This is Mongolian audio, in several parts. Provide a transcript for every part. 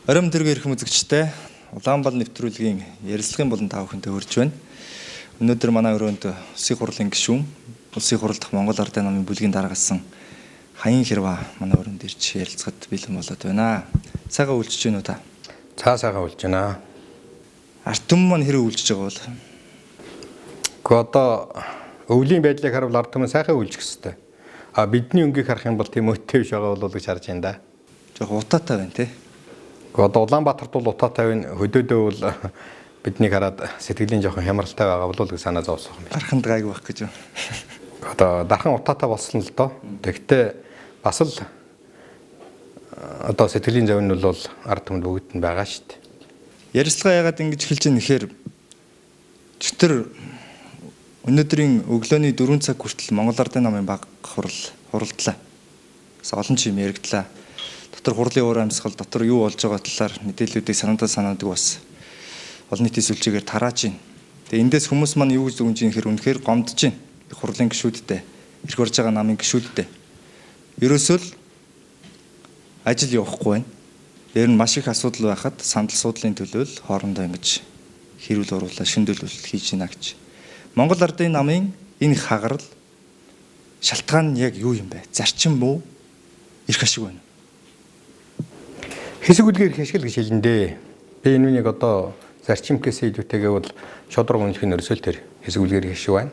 Оройн төргийн эрхэм үзэгчтэй Улаанбал нэвтрүүлгийн ярилцлагын болон та бүхэнтэй хүрч байна. Өнөөдөр манай өрөөнд Улсын хурлын гишүүн, Улсын хурал дахь Монгол Ардын намын бүлгийн даргасан Хаян Хэрва манай өрөөнд ирж ярилцахад бэлэн болоод байна. Сайхан үйлчиж байна уу та? За сайхан үйлж байна. Ард түмэн маань хэрэг үйлчиж байгаа бол? Гэхдээ одоо өвлийн байдлыг харуул ард түмэн сайхан үйлчих хэвээр. А бидний өнгийг харах юм бол тийм өттэй биш байгаа болов уу гэж харж байна да. Жох утаатай байна те. Гэхдээ одоо Улаанбаатарт бол утаатай байна. Хөдөөдөө бол биднийг хараад сэтгэлийн жоохон хямралтай байгаа болов уу гэж санаа зовсох юм байна. Дарханд гайг байх гэж байна. Одоо дархан утаатай болсон л доо. Тэгтээ бас л одоо сэтгэлийн зөв нь бол ард түмэнд бүгд нь байгаа шүү дээ. Ярилцлага яагаад ингэж эхэлж байна гэхээр чөтгөр өнөөдрийн өглөөний 4 цаг хүртэл Монгол Ардын намын баг хурал хуралдлаа. Бас олон ч юм яригдлаа. Дотор хурлын уур амьсгал, дотор юу болж байгаа талаар мэдээллүүдийг санаандаа санаадаг бас олон нийтийн сүлжээгээр тарааж байна. Тэгээ эндээс хүмүүс маань юу гэж дүгнж ийм хэрэг үнэхээр гомдож байна. Хурлын гишүүдтэй, эрх барьж байгаа намын гишүүдтэй. Ерөөсөө л ажил явахгүй байна. Дээр нь маш их асуудал байхад сандал суудлын төлөө л хоорондоо ингэж хэрүүл оруулаа, шүндэл хийж гинэ гэж. Монгол Ардын намын энэ хагарал шалтгаан нь яг юу юм бэ? Зарчим мүү? Эрх ашиг байна. Хэсэг үлгээр эрх ашиг л гэж хэлнэ дээ. Би энэ үнийг одоо зарчимкээс илүүтэйгээ бол шудраг үнэлэх нь өрсөл тэр хэсэг үлгээр эрх ашиг байна.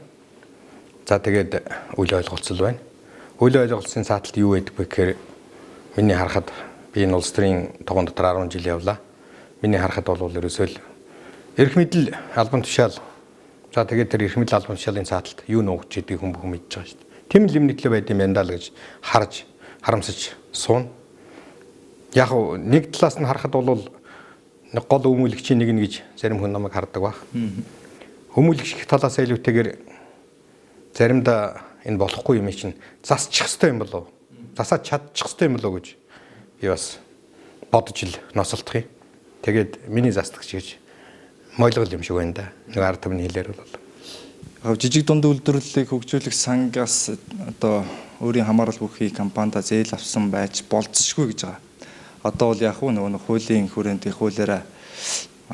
За тэгээд үл ойлголцол байна. Үл ойлголцсон цааталт юу байдаг вэ гэхээр миний харахад би энэ улс төрийн тогон дотор 10 жил явлаа. Миний харахад бол ерөөсөө л эрх мэдэл албан тушаал. За тэгээд тэр эрх мэдэл албан тушаалын цааталт юу нуугч гэдгийг хүн бүхэн мэдж байгаа шүү дээ. Тийм л юмны төлөө байд юм байна даа л гэж харж харамсаж суuna. Яг нэг талаас нь харахад бол нэг гол өмүүлэгчийн нэг нь гэж зарим хүн намайг хардаг баг. Өмүүлэгч талаас илүүтэйгээр заримдаа энэ болохгүй юм чинь засчих хэвээр юм болов. Засаад чадчих хэвээр юм болов гэж би бас бодож ил носолдох юм. Тэгээд миний застагч гэж мойлгол юм шиг байна да. Нэг ард түмний хэлээр бол. Жижиг дунд үйлдвэрлэлийг хөгжүүлэх сангаас одоо өөрийн хамаарал бүхий компанида зээл авсан байж болцсошгүй гэж байгаа. Одоо бол яг нөгөө нэг хуулийн хүрээнд хуулиараа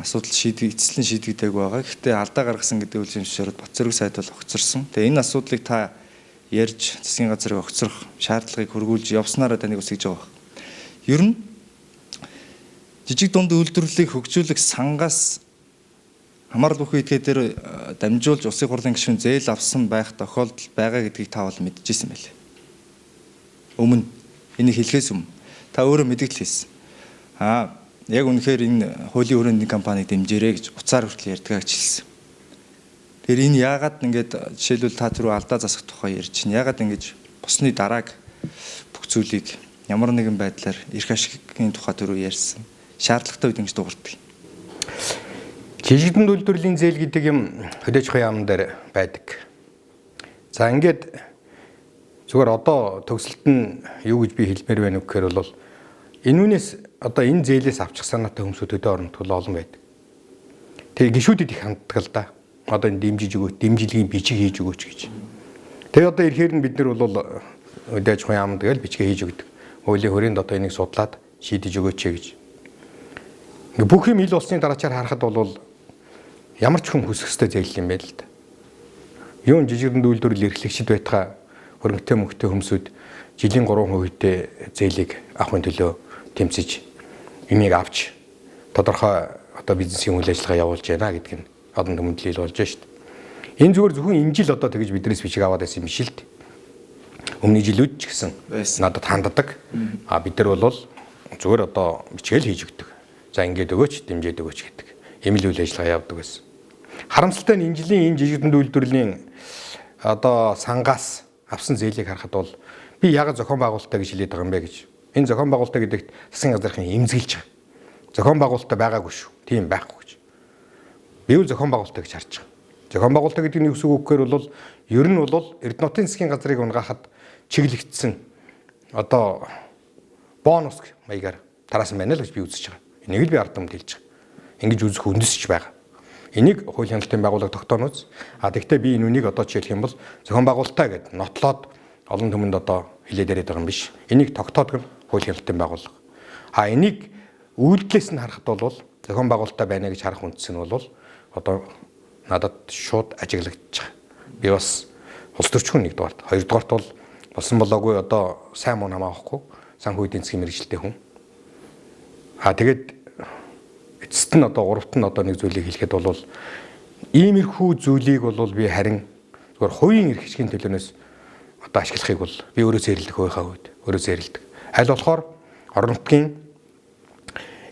асуудал шийдэг, эцэслэн шийдэгдээг байгаа. Гэхдээ алдаа гаргасан гэдэг үйл зөвшөөрөд бат зэрэг сайд бол огцорсон. Тэгээ энэ асуудлыг та ярьж засгийн газрыг огцрох шаардлагыг хөргүүлж явснараа таныг үсгэж байгаа. Ер нь жижиг дунд үйлдвэрлэлийг хөгжүүлэх сангаас хамаарал бүхий этгээд дээр дамжуулж улсын хурлын гишүүн зээл авсан байх тохиолдол байгаа гэдгийг та бол мэдчихсэн байлээ. Өмнө энийг хэлхээс өмнө та өөрөө мэдгдэл хийсэн. Аа яг үнэхээр энэ хуулийн хүрээнд компанийг дэмжээрэй гэж уцаар хүртэл ярьдгаа гэж хэлсэн. Тэгэхээр энэ яагаад ингээд жишээлбэл та түрүү алдаа засах тухай ярьж чинь яагаад ингэж бусны дарааг бүх зүйлийг ямар нэгэн байдлаар эрх ашигын тухай түрүү ярьсан. Шаардлагатай үед ингэж дуурдаг. Жижигдэн үйлдвэрлэлийн зээл гэдэг юм хөдөөж ахуйн яам дээр байдаг. За ингээд зүгээр одоо төгсөлт нь юу гэж би хэлмээр байна вэ гэхээр бол энүүнээс одоо энэ зээлээс авчих санаатай хүмүүсүүд өдөө оронд тул олон байдаг. Тэгээ гişүүдэд их ханддаг л да. Одоо энэ дэмжиж өгөөч, дэмжлэгийн бичиг хийж өгөөч гэж. Тэгээ одоо ирэхээр нь бид нар бол өдөө аж ахуйн яамд тэгэл бичгээ хийж өгдөг. Хуулийн хүрээнд одоо энийг судлаад шийдэж өгөөч гэж. Ингээ бүх юм ил болсны дараачаар харахад бол ямар ч хүн хүсэх ёстой зээл юм байл л да. Юун жижигдэнд үйлдвэрлэл эрхлэгчд байтгаа хөрөнгөтэй мөнгөтэй хүмүүсүүд жилийн 3%-тэй зээлийг авахын төлөө тэмцэж энийг авч тодорхой одоо бизнесийн үйл ажиллагаа явуулж байна гэдг нь олон түмэнд ил болж шүү дээ. Энэ зүгээр зөвхөн энэ жил одоо тэгж биднээс бичиг аваад байсан юм биш л дээ. Өмнө жилүүд ч гэсэн надад ханддаг. А бид нар бол зүгээр одоо бичгээл хийж өгдөг. За ингээд өгөөч, дэмжиж өгөөч гэдэг. Ийм л үйл ажиллагаа явдаг байсан. Харамсалтай нь энэ жилийн энэ жижигдэнд үйлдвэрлэлийн одоо сангаас авсан зээлийг харахад бол би яагаад зохион байгуулалттай гэж хэлээд байгаа юм бэ гэж. Энэ зохион байгуулалттай гэдэгт засгийн газрын эмзэглэж байгаа. Зохион байгуулалттай байгаагүй шүү. Тийм байхгүй гэж. Би үл зохион байгуулалттай гэж харж байгаа. Зохион байгуулалттай гэдэг нь юу гэсэн үг гэхээр бол ер нь бол Эрдэнэтийн засгийн газрыг унгаахад чиглэгдсэн одоо бонус маягаар тараасан байна л гэж би үзэж байгаа. Энийг л би ард түмэнд хэлж байгаа. Ингэж үзэх үндэсч байгаа. Энийг хууль хяналтын байгууллага тогтооно үз. А тэгвэл би энэ үнийг одоо жишээлх юм бол зохион байгуулалтаа гэд нотлоод олон түмэнд одоо хилээд яриад байгаа юм биш. Энийг тогтоодог нь хууль хяналтын байгууллага. А энийг Үйлдэлээс нь харахад бол зохион байгуулалтаа байна гэж харах үндс нь бол одоо надад шууд ажиглагдчих. Би бас улс төрчхөн нэгдүгээрт. Хоёрдугаарт бол болсон болоогүй одоо сайн муу хамаахгүй санхүү эдийн засгийн мэргэжилтэй хүн. А тэгээд эцэст нь одоо гуравт нь одоо нэг зүйлийг хэлэхэд бол иймэрхүү зүйлийг бол би харин зүгээр хувийн эрх ашигын төлөөнөөс одоо ашиглахыг бол би өөрөө зэрлэх байхаа үед өөрөө зэрлдэг. Аль болохоор орон нутгийн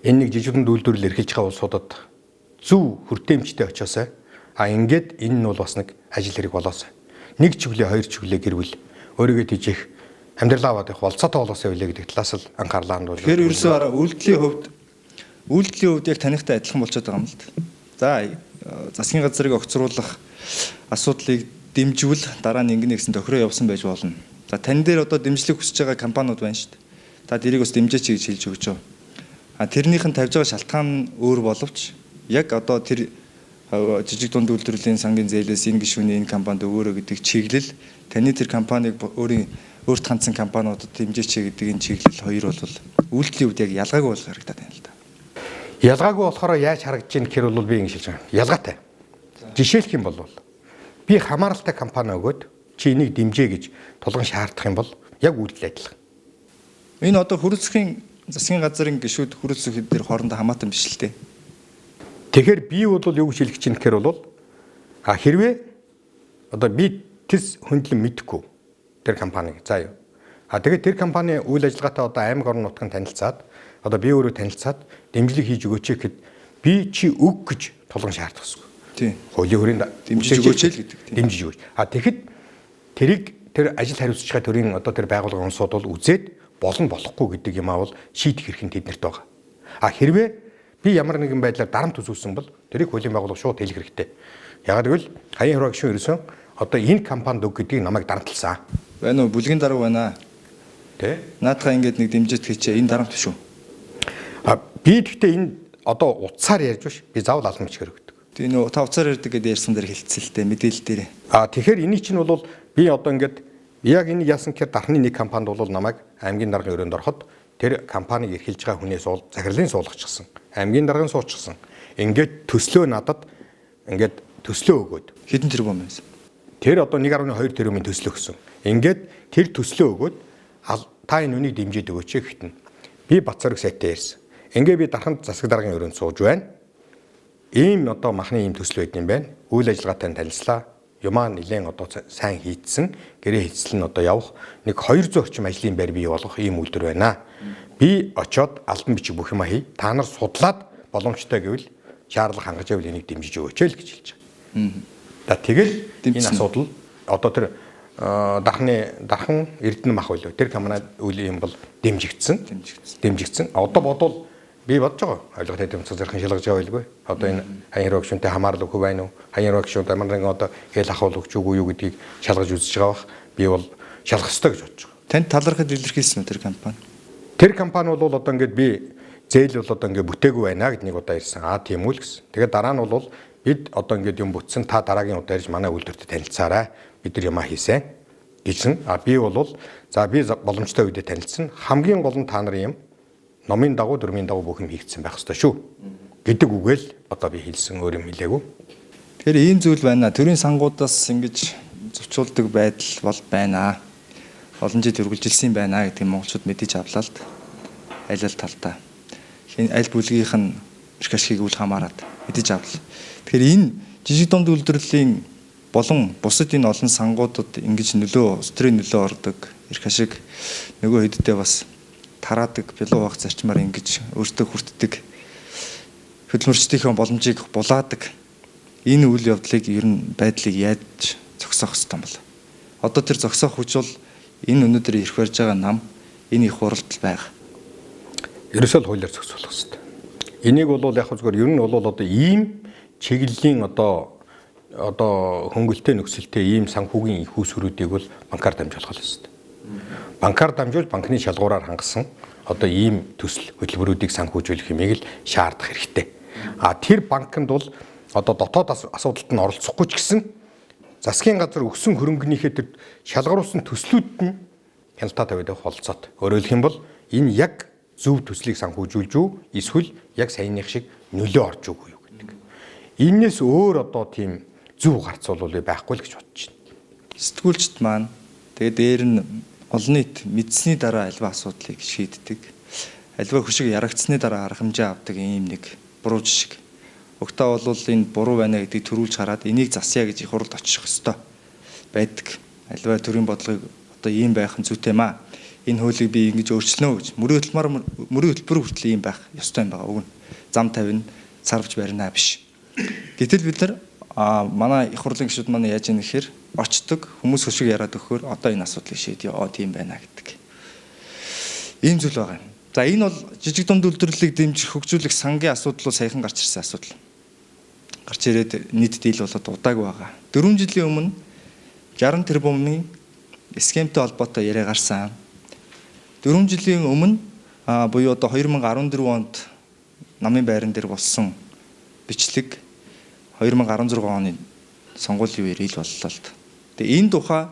энэ нэг жижигхэн үйлдвэрлэл эрхэлж байгаа улсуудад зөв хүртээмжтэй очиосай. А ингээд энэ нь бол бас нэг ажил хэрэг болоосай. Нэг чиглээ, хоёр чиглээ гэрвэл өөрийгөө тэжээх амьдралаа аваад явах болцоотой болоосай үлээ гэдэг талаас л анхаарлаа хандуул. Тэгэхээр ерөөсөө араа үйлдлийн хувьд яг танихтай адилхан болчиход байгаа юм л да. За засгийн газрыг огцруулах асуудлыг дэмжвэл дараа нь ингэнэ гэсэн тохироо явсан байж болно. За тань дээр одоо дэмжлэг хүсэж байгаа компаниуд байна шүү дээ. Та тэрийг бас дэмжээч гэж хэлж өгч байгаа. А тэрнийх нь тавьж байгаа шалтгаан нь өөр боловч яг одоо тэр жижиг дунд үйлдвэрлэлийн сангийн зээлээс энэ гишүүний энэ компанид өгөөрэй гэдэг чиглэл таны тэр компанийг өөрийн өөрт хандсан компаниудад дэмжээч гэдэг энэ чиглэл хоёр бол үйлдэлийн үед яг ялгаагүй бол харагдаад байна л да. Ялгаагүй болохоор яаж харагдаж байна гэхээр бол би ингэж хэлж байгаа. Ялгаатай. Жишээлх юм бол би хамааралтай компани өгөөд чи энийг дэмжээ гэж тулган шаардах юм бол яг үйлдэл адилхан. Энэ одоо хөрөлцөхийн засгийн газрын гишүүд хөрөлцөх дээр хоорондоо хамаатан биш л дээ. Тэгэхээр би бол юу гэж хэлэх чинь гэхээр бол а хэрвээ одоо би тэс хөндлөн мэдэхгүй тэр компаниг заа юу. А тэгээд тэр компани үйл ажиллагаатай одоо аймаг орон нутгийн танилцаад одоо би өөрөө танилцаад дэмжлэг хийж өгөөч гэхэд би чи өг гэж тулган шаардах ёсгүй. Тийм. Хуулийн хүрээнд дэмжиж өгөөч л гэдэг. Дэмжиж өгөөч. А тэгэхэд тэрийг тэр ажил хариуцж байгаа төрийн одоо тэр байгууллагын улсууд бол үзээд болно болохгүй гэдэг юм аавал шийдэх эрх нь тэднэрт байгаа. А хэрвээ би ямар нэгэн байдлаар дарамт үзүүлсэн бол тэрийг хуулийн байгууллага шууд хэлэх хэрэгтэй. Ягаад гэвэл хаян хороо гишүүн ерөөсөн одоо энэ компанид өг гэдгийг намайг дарамтлсан. Байна уу? Бүлгийн дарга байна. Тэ? Наадхаа ингээд нэг дэмжиж хийчээ энэ дарамт биш үү? А би гэхдээ энэ одоо утсаар ярьж биш. Би заавал албан бичгээр өгдөг. Тийм нөө та утсаар ярьдаг гэдээ ярьсан дээр хэлцэл дээ мэдээлэл дээр. А тэгэхээр эний чинь бол би одоо ингээд яг энийг яасан гэхээр дархны нэг компанид бол намайг аймгийн даргын өрөөнд ороход тэр компаниг эрхэлж байгаа хүнээс бол захирлын суулгачихсан. Аймгийн даргын суучихсан. Ингээд төслөө надад ингээд төслөө өгөөд хэдэн тэрбум байсан? Тэр одоо 1.2 тэрбумын төслөө өгсөн. Ингээд тэр төслөө өгөөд та энэ үнийг дэмжиж өгөөч гэхэд нь би Батцорог сайтай ярьсан. Ингээ би дарханд засаг даргын өрөөнд сууж байна. Ийм одоо махны ийм төсөл байд юм байна. Үйл ажиллагаатай танилцлаа. Юмаа нэлээд одоо сайн хийдсэн. Гэрээ хийцэл нь одоо явах нэг 200 орчим ажлын байр бий болгох ийм үйлдвэр байна. Би очоод албан бичиг бүх юма хий. Та нар судлаад боломжтой гэвэл шаардлага хангаж байвал энийг дэмжиж өгөөч л гэж хэлж байгаа. За тэгэл энэ асуудал одоо тэр дархан Эрдэнэ мах байлуу. Тэр компани үйл юм бол дэмжигдсэн. Дэмжигдсэн. Одоо бодвол би бодож байгаа. Ойлгохтой тэмцэх зэрхэн шалгаж байгаа байлгүй. Одоо энэ хаян руу гишүүнтэй хамаарал өгөх байна уу? Хаян руу гишүүнтэй ямар нэгэн одоо хэл ахуул өгч үгүй юу гэдгийг шалгаж үзэж байгаа бах. Би бол шалгах ёстой гэж бодож байгаа. Танд талархад илэрхийлсэн үү тэр компани? Тэр компани бол одоо ингээд би зээл бол одоо ингээд бүтээгүй байна гэд нэг удаа ирсэн. Аа тийм үү л гэсэн. Тэгээд дараа нь бол бид одоо ингээд юм бүтсэн, та дараагийн удаа ирж манай үйлдвэртээ танилцаарай. Бид нар юмаа хийсэн гэсэн. А би бол за би боломжтой үедээ танилцсан. Хамгийн гол нь та нарын юм номын дагуу, дүрмийн дагуу бүх юм хийгдсэн байх ёстой шүү гэдэг үгээл одоо би хэлсэн, өөр юм хэлээгүй. Тэгэхээр ийм зүйл байна. Төрийн сангуудаас ингэж зочуулдаг байдал бол байна. Олон жил үргэлжилсэн байна гэдгийг монголчууд мэдээж авлаа л д. Аль аль талдаа. Аль бүлгийнх нь эрх ашигыг үл хамааран мэдээж авлаа. Тэгэхээр энэ жижиг дунд үйлдвэрлэлийн болон бусад энэ олон сангуудад ингэж нөлөө, улс төрийн нөлөө ордог, эрх ашиг нөгөө хэддээ бас тараадаг, билүү байх зарчмаар ингэж өөртөө хүртдэг, хөдөлмөрчдийнхөө боломжийг булаадаг энэ үйл явдлыг ер нь байдлыг яаж зогсоох ёстой юм бол? Одоо тэр зогсоох хүч бол энэ өнөөдөр эрх барьж байгаа нам энэ их хуралдал байгаа. Ерөөсөө л хуулиар зохицуулах ёстой. Энийг бол яг зүгээр ер нь бол одоо ийм чиглэлийн одоо хөнгөлтэй нөхцөлтэй ийм санхүүгийн их усрүүдийг бол банкар дамжуулах ёстой. Банкар дамжуулж банкны шалгуураар хангасан одоо ийм төсөл хөтөлбөрүүдийг санхүүжүүлэх юмыг л шаардах хэрэгтэй. А тэр банкнд бол одоо дотоод асуудалд нь оролцохгүй ч гэсэн засгийн газар өгсөн хөрөнгөнийхөө тэр шалгаруулсан төслүүд нь хяналтаа тавиад явах болцоот. Өөрөөр хэлэх юм бол энэ яг Зөв төслийг санхүүжүүлж үү эсвэл яг саяных шиг нөлөө орж үгүй юу гэдэг. Энээс өөр одоо тийм зөв гарц бол байхгүй л гэж бодож байна. Сэтгүүлчд маань тэгээ дээр нь олон нийт мэдсэний дараа альва асуудлыг шийддэг. Альва хөшиг ярагдсны дараа арга хэмжээ авдаг ийм нэг буруу жишг. Угтаа бол энэ буруу байна гэдгийг төрүүлж хараад энийг засъя гэж их хурлд очих ёстой байдаг. Альва төрийн бодлогыг одоо ийм байх нь зүйтэй маа. Энэ хуулийг би ингэж өөрчилнө гэж мөрийн хөтөлбөр хүртэл ийм байх ёстой юм байгаа. Уг нь зам тавина, сарвж барина биш. Гэтэл бид нар манай их хурлын гишүүд манай яаж ийм гэхээр очдог хүмүүс хөшиг яриад өгөхөөр одоо энэ асуудлыг шийдье. Тийм байна гэдэг. Ийм зүйл байгаа юм. За энэ бол жижиг дунд үйлдвэрлэлийг дэмжих, хөгжүүлэх сангийн асуудал бол саяхан гарч ирсэн асуудал. Гарч ирээд нийт дийл болоод удаагүй байгаа. 4 жилийн өмнө 60 тэрбумын схемтэй холбоотой яриа гарсан. 4 жилийн өмнө буюу одоо 2014 онд намын байран дээр болсон бичлэг 2016 оны сонгуулийн үеэр ил боллоо л. Тэгээ энэ тухай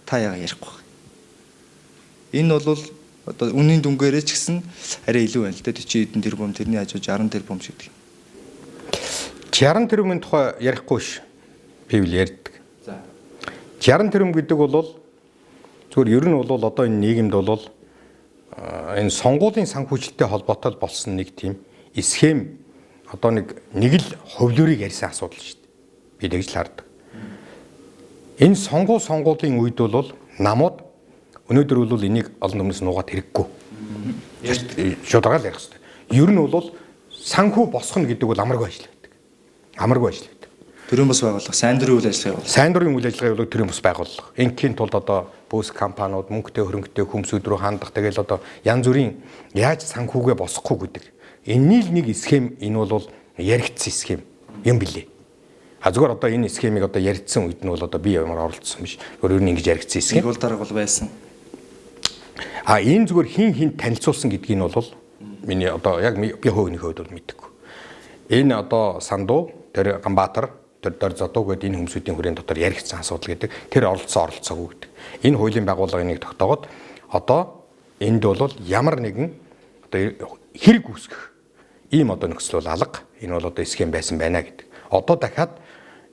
та яагаад ярихгүй вэ? Энэ бол одоо үнийн дүнгээрээ ч гэсэн арай илүү байна л да. 40 хэдэн тэрбум, тэрний хажуу 60 тэрбум шиг гэдэг. 60 тэрбумын тухай ярихгүй ш. Би үл ярьдаг. За. 60 тэрбум гэдэг бол зүгээр ер нь бол одоо энэ нийгэмд бол энэ сонгуулийн санхүүжилттэй холбоотой болсон нэг тийм схем одоо нэг л хувилбарыг ярьсан асуудал шүү дээ. Би тэгж л хардаг. Энэ сонгуулийн үед бол намууд өнөөдөр бол энийг олон хүмүүс нуугаад хэрэггүй. Шударгаал ярих хэрэгтэй. Ер нь бол санхүү босгоно гэдэг бол амаргүй ажил байдаг. Амаргүй ажил байдаг. Төрийн бус байгууллага, сайн дурын үйл ажиллагаа явуулах. Сайн дурын үйл ажиллагаа явуулах төрийн бус байгууллага. Ингийн тулд одоо бүс компаниуд мөнгөтэй хөрөнгөтэй хүмүүсүүд рүү хандах тэгэл одоо янз бүрийн яаж санхүүгээ босгохгүй гэдэг. Энэний л нэг схем энэ бол яригдсан схем юм билээ. А зүгээр одоо энэ схемийг одоо яригдсан үед нь бол одоо би ямар оролцсон биш. Өөр нь ингэж яригдсан схем. Нэг бол дарга бол байсан. А энэ зүгээр хин хин танилцуулсан гэдгийг нь бол миний одоо яг би хувийн хувьд бол мэдэхгүй. Энэ одоо Сандуу, тэр Ганбаатар, тэр Дорзодуу гэдэг энэ хүмүүсийн хүрээнд дотор яригдсан асуудал гэдэг. Тэр оролцоогүй гэдэг. Энэ хуулийн байгууллага энийг тогтоогод одоо энд бол ямар нэгэн одоо хэрэг үүсгэх ийм одоо нөхцөл бол алга. Энэ бол одоо схем байсан байна гэдэг. Одоо дахиад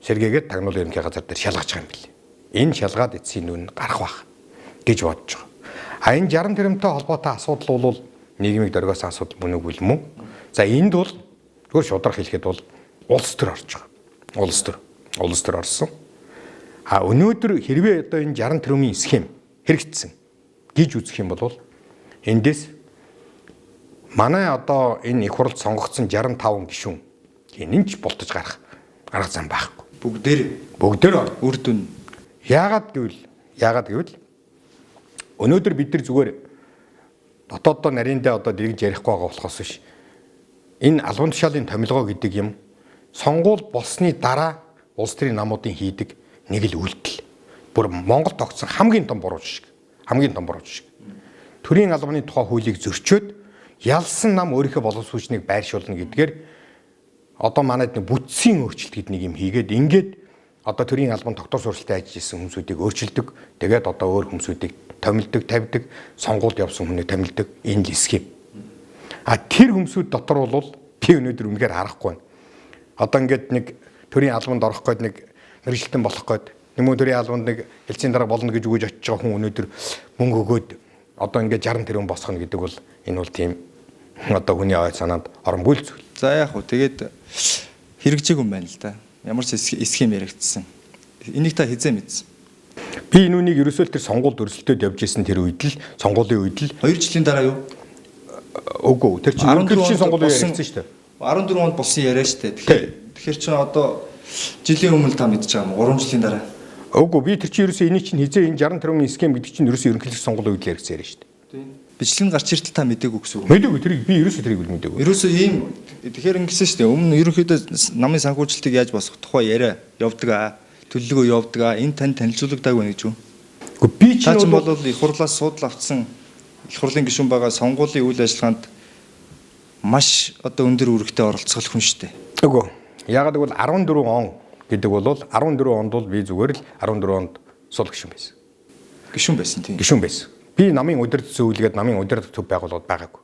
сэргээгээд тагнуулын ерөнхий газар дээр шалгаж байгаа юм билээ. Энэ шалгаад эцсийн нүн гарах байх гэж бодож байгаа. А энэ 60 тэрбумтай холбоотой асуудал бол нийгмийг дөргөөсөн асуудал мөн үгүй л мөн. За энд бол зүгээр шударга хэлэхэд бол улс төр орж байгаа. Улс төр орсон. А өнөөдөр хэрвээ одоо энэ 60 тэрбумын схем хэрэгжсэн гэж үзэх юм бол эндээс манай одоо энэ их хурлд сонгогдсон 65 гишүүн энэ ч болтож гарах арга зам байхгүй. Бүгдээр үр дүн. Яагаад гэвэл өнөөдөр бид нар зүгээр дотооддоо нарийндээ одоо дэрэгж ярихгүй байгаа болохоос биш. Энэ албан тушаалын томилгоо гэдэг юм сонгуул болсны дараа улс төрийн намуудын хийдэг нэг л үйлдэл. Бүр Монгол тогтсон хамгийн том буруу жишг. Хамгийн том буруу жишг. Төрийн албаны тухай хуулийг зөрчөөд ялсан нам өөрийнхөө боловсруучныг байршуулна гэдгээр одоо манайд нэг бүтцийн өөрчлөлт гэдэг нэг юм хийгээд ингээд одоо төрийн албан тогтвор сурталтай ажиллаж исэн хүмүүсүүдийг өөрчилдөг. Тэгээд одоо өөр хүмүүсүүдийг томилдог, тавьдаг, сонгуульд явсан хүнийг томилдог энэ л схем. А тэр хүмүүсүүд дотор бол би өнөөдөр үнэхээр харахгүй байна. Одоо ингээд нэг төрийн албанд орох гээд нэг мэргэжилтэн болох гээд нэмүү төрийн албанд нэг хэлцээний дарга болно гэж үгэж очиж байгаа хүн өнөөдөр мөнгө өгөөд одоо ингээд 60 тэрбум босгоно гэдэг бол энэ бол тийм одоо хүний ой санаанд оромгүй л зүйл. За яг хөө тэгээд хэрэгжээгүй юм байна л да. Ямар ч схем яригдсан. Энийг та хизээ мэдсэн? Би энэ үнийг ерөөсөө л тэр сонгуульд өрсөлдөөд явж исэн тэр үед л сонгуулийн үед л 2 жилийн дараа юу? Үгүй тэр чинь ерөнхийлөгчийн сонгуулийн яригдсан шүү дээ. 14 онд болсон яриа шүү дээ. Тэгэхээр чинь одоо жилийн өмнө та мэдж байгаа юм 3 жилийн дараа. Үгүй би тэр чинь ерөөсөө энийг чинь хизээ энэ 60 тэрбумын схем гэдэг чинь ерөөсөө ерөнхийлөгч сонгуулийн үед л яригдсан яриа шүү дээ. Тийм. Бичлэг нь гарч иртэл та мдээгүй гэсэн үг. Мдээгүй тэрийг би ерөөсөө тэрийг үл мдээгүй. Ерөөсөө ийм тэгэхээр ингэсэн шүү дээ. Өмнө ерөнхийдөө намын санхүүжилтийг яаж босгох тухай яриа явдаг аа. Төлөвлөгөө явдаг аа. Энэ тань танилцуулагдаагүй гэж юу? Үгүй би чинь бол их хурлаас суудал автсан их хурлын гишүүн байгаа сонгуулийн үйл ажиллагаанд маш одоо өндөр үүрэгтэй оролцох хүн шүү дээ. Үгүй. Яагаад гэвэл 14 он гэдэг бол 14 онд бол би зүгээр л 14 онд сул гишүүн байсан. Гишүүн байсан тийм. Гишүүн байсан. Би намын удирдах зөвлөгөөд намын удирдах төв байгууллагад байгаагүй.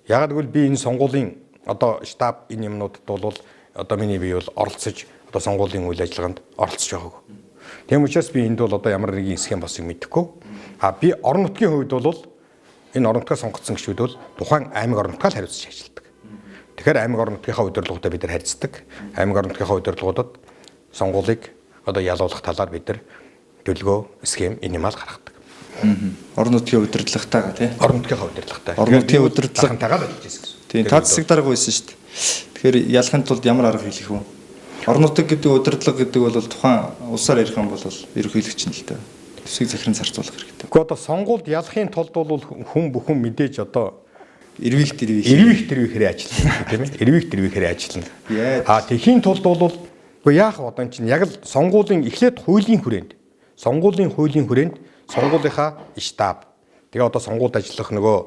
Ягаад гэвэл би энэ сонгуулийн одоо штаб энэ юмнуудад бол одоо миний бие бол оролцож одоо сонгуулийн үйл ажиллагаанд оролцож байгаагүй. Тийм учраас би энд бол одоо ямар нэгэн схем болсыг мэдэхгүй. А би орон нутгийн хувьд бол энэ орон нутгаа сонгогдсон гишүүд бол тухайн аймаг орон нутгаа л хариуцж ажилладаг. Тэгэхээр аймаг орон нутгийнхаа удирдлагуудаа бид нар харьцдаг. Аймаг орон нутгийнхаа удирдлагуудад сонгуулийг одоо ялуулах талаар бид нар төлөвлөгөө, схем энэ юм ал гаргадаг. Орон нутгийн удирдлагатайгаа тий. Орон нутгийнхаа удирдлагатай. Орон нутгийн удирдлагатайгаа л ажиллаж байсан гэсэн. Тийм, та засаг дарга байсан шүү дээ. Тэгэхээр ялахын тулд ямар арга хийх вэ? Орон нутаг гэдэг удирдлага гэдэг бол тухайн улсаар ярих юм бол ерөнхийлөгч нь л дээ. Төсвийг захиран зарцуулах хэрэгтэй. Гэхдээ одоо сонгуульд ялахын тулд бол хүн бүхэн мэдээж одоо эрвийх дэрвийхээрээ ажиллана тийм ээ. Эрвийх дэрвийхээрээ ажиллана. А тэхийн тулд бол үгүй яах вэ одоо чинь яг л сонгуулийн эхлээд хуулийн хүрээнд сонгуулийн хуулийн хүрээнд сонгуулийнхаа штаб тэгээ одоо сонгуульд ажиллах нөгөө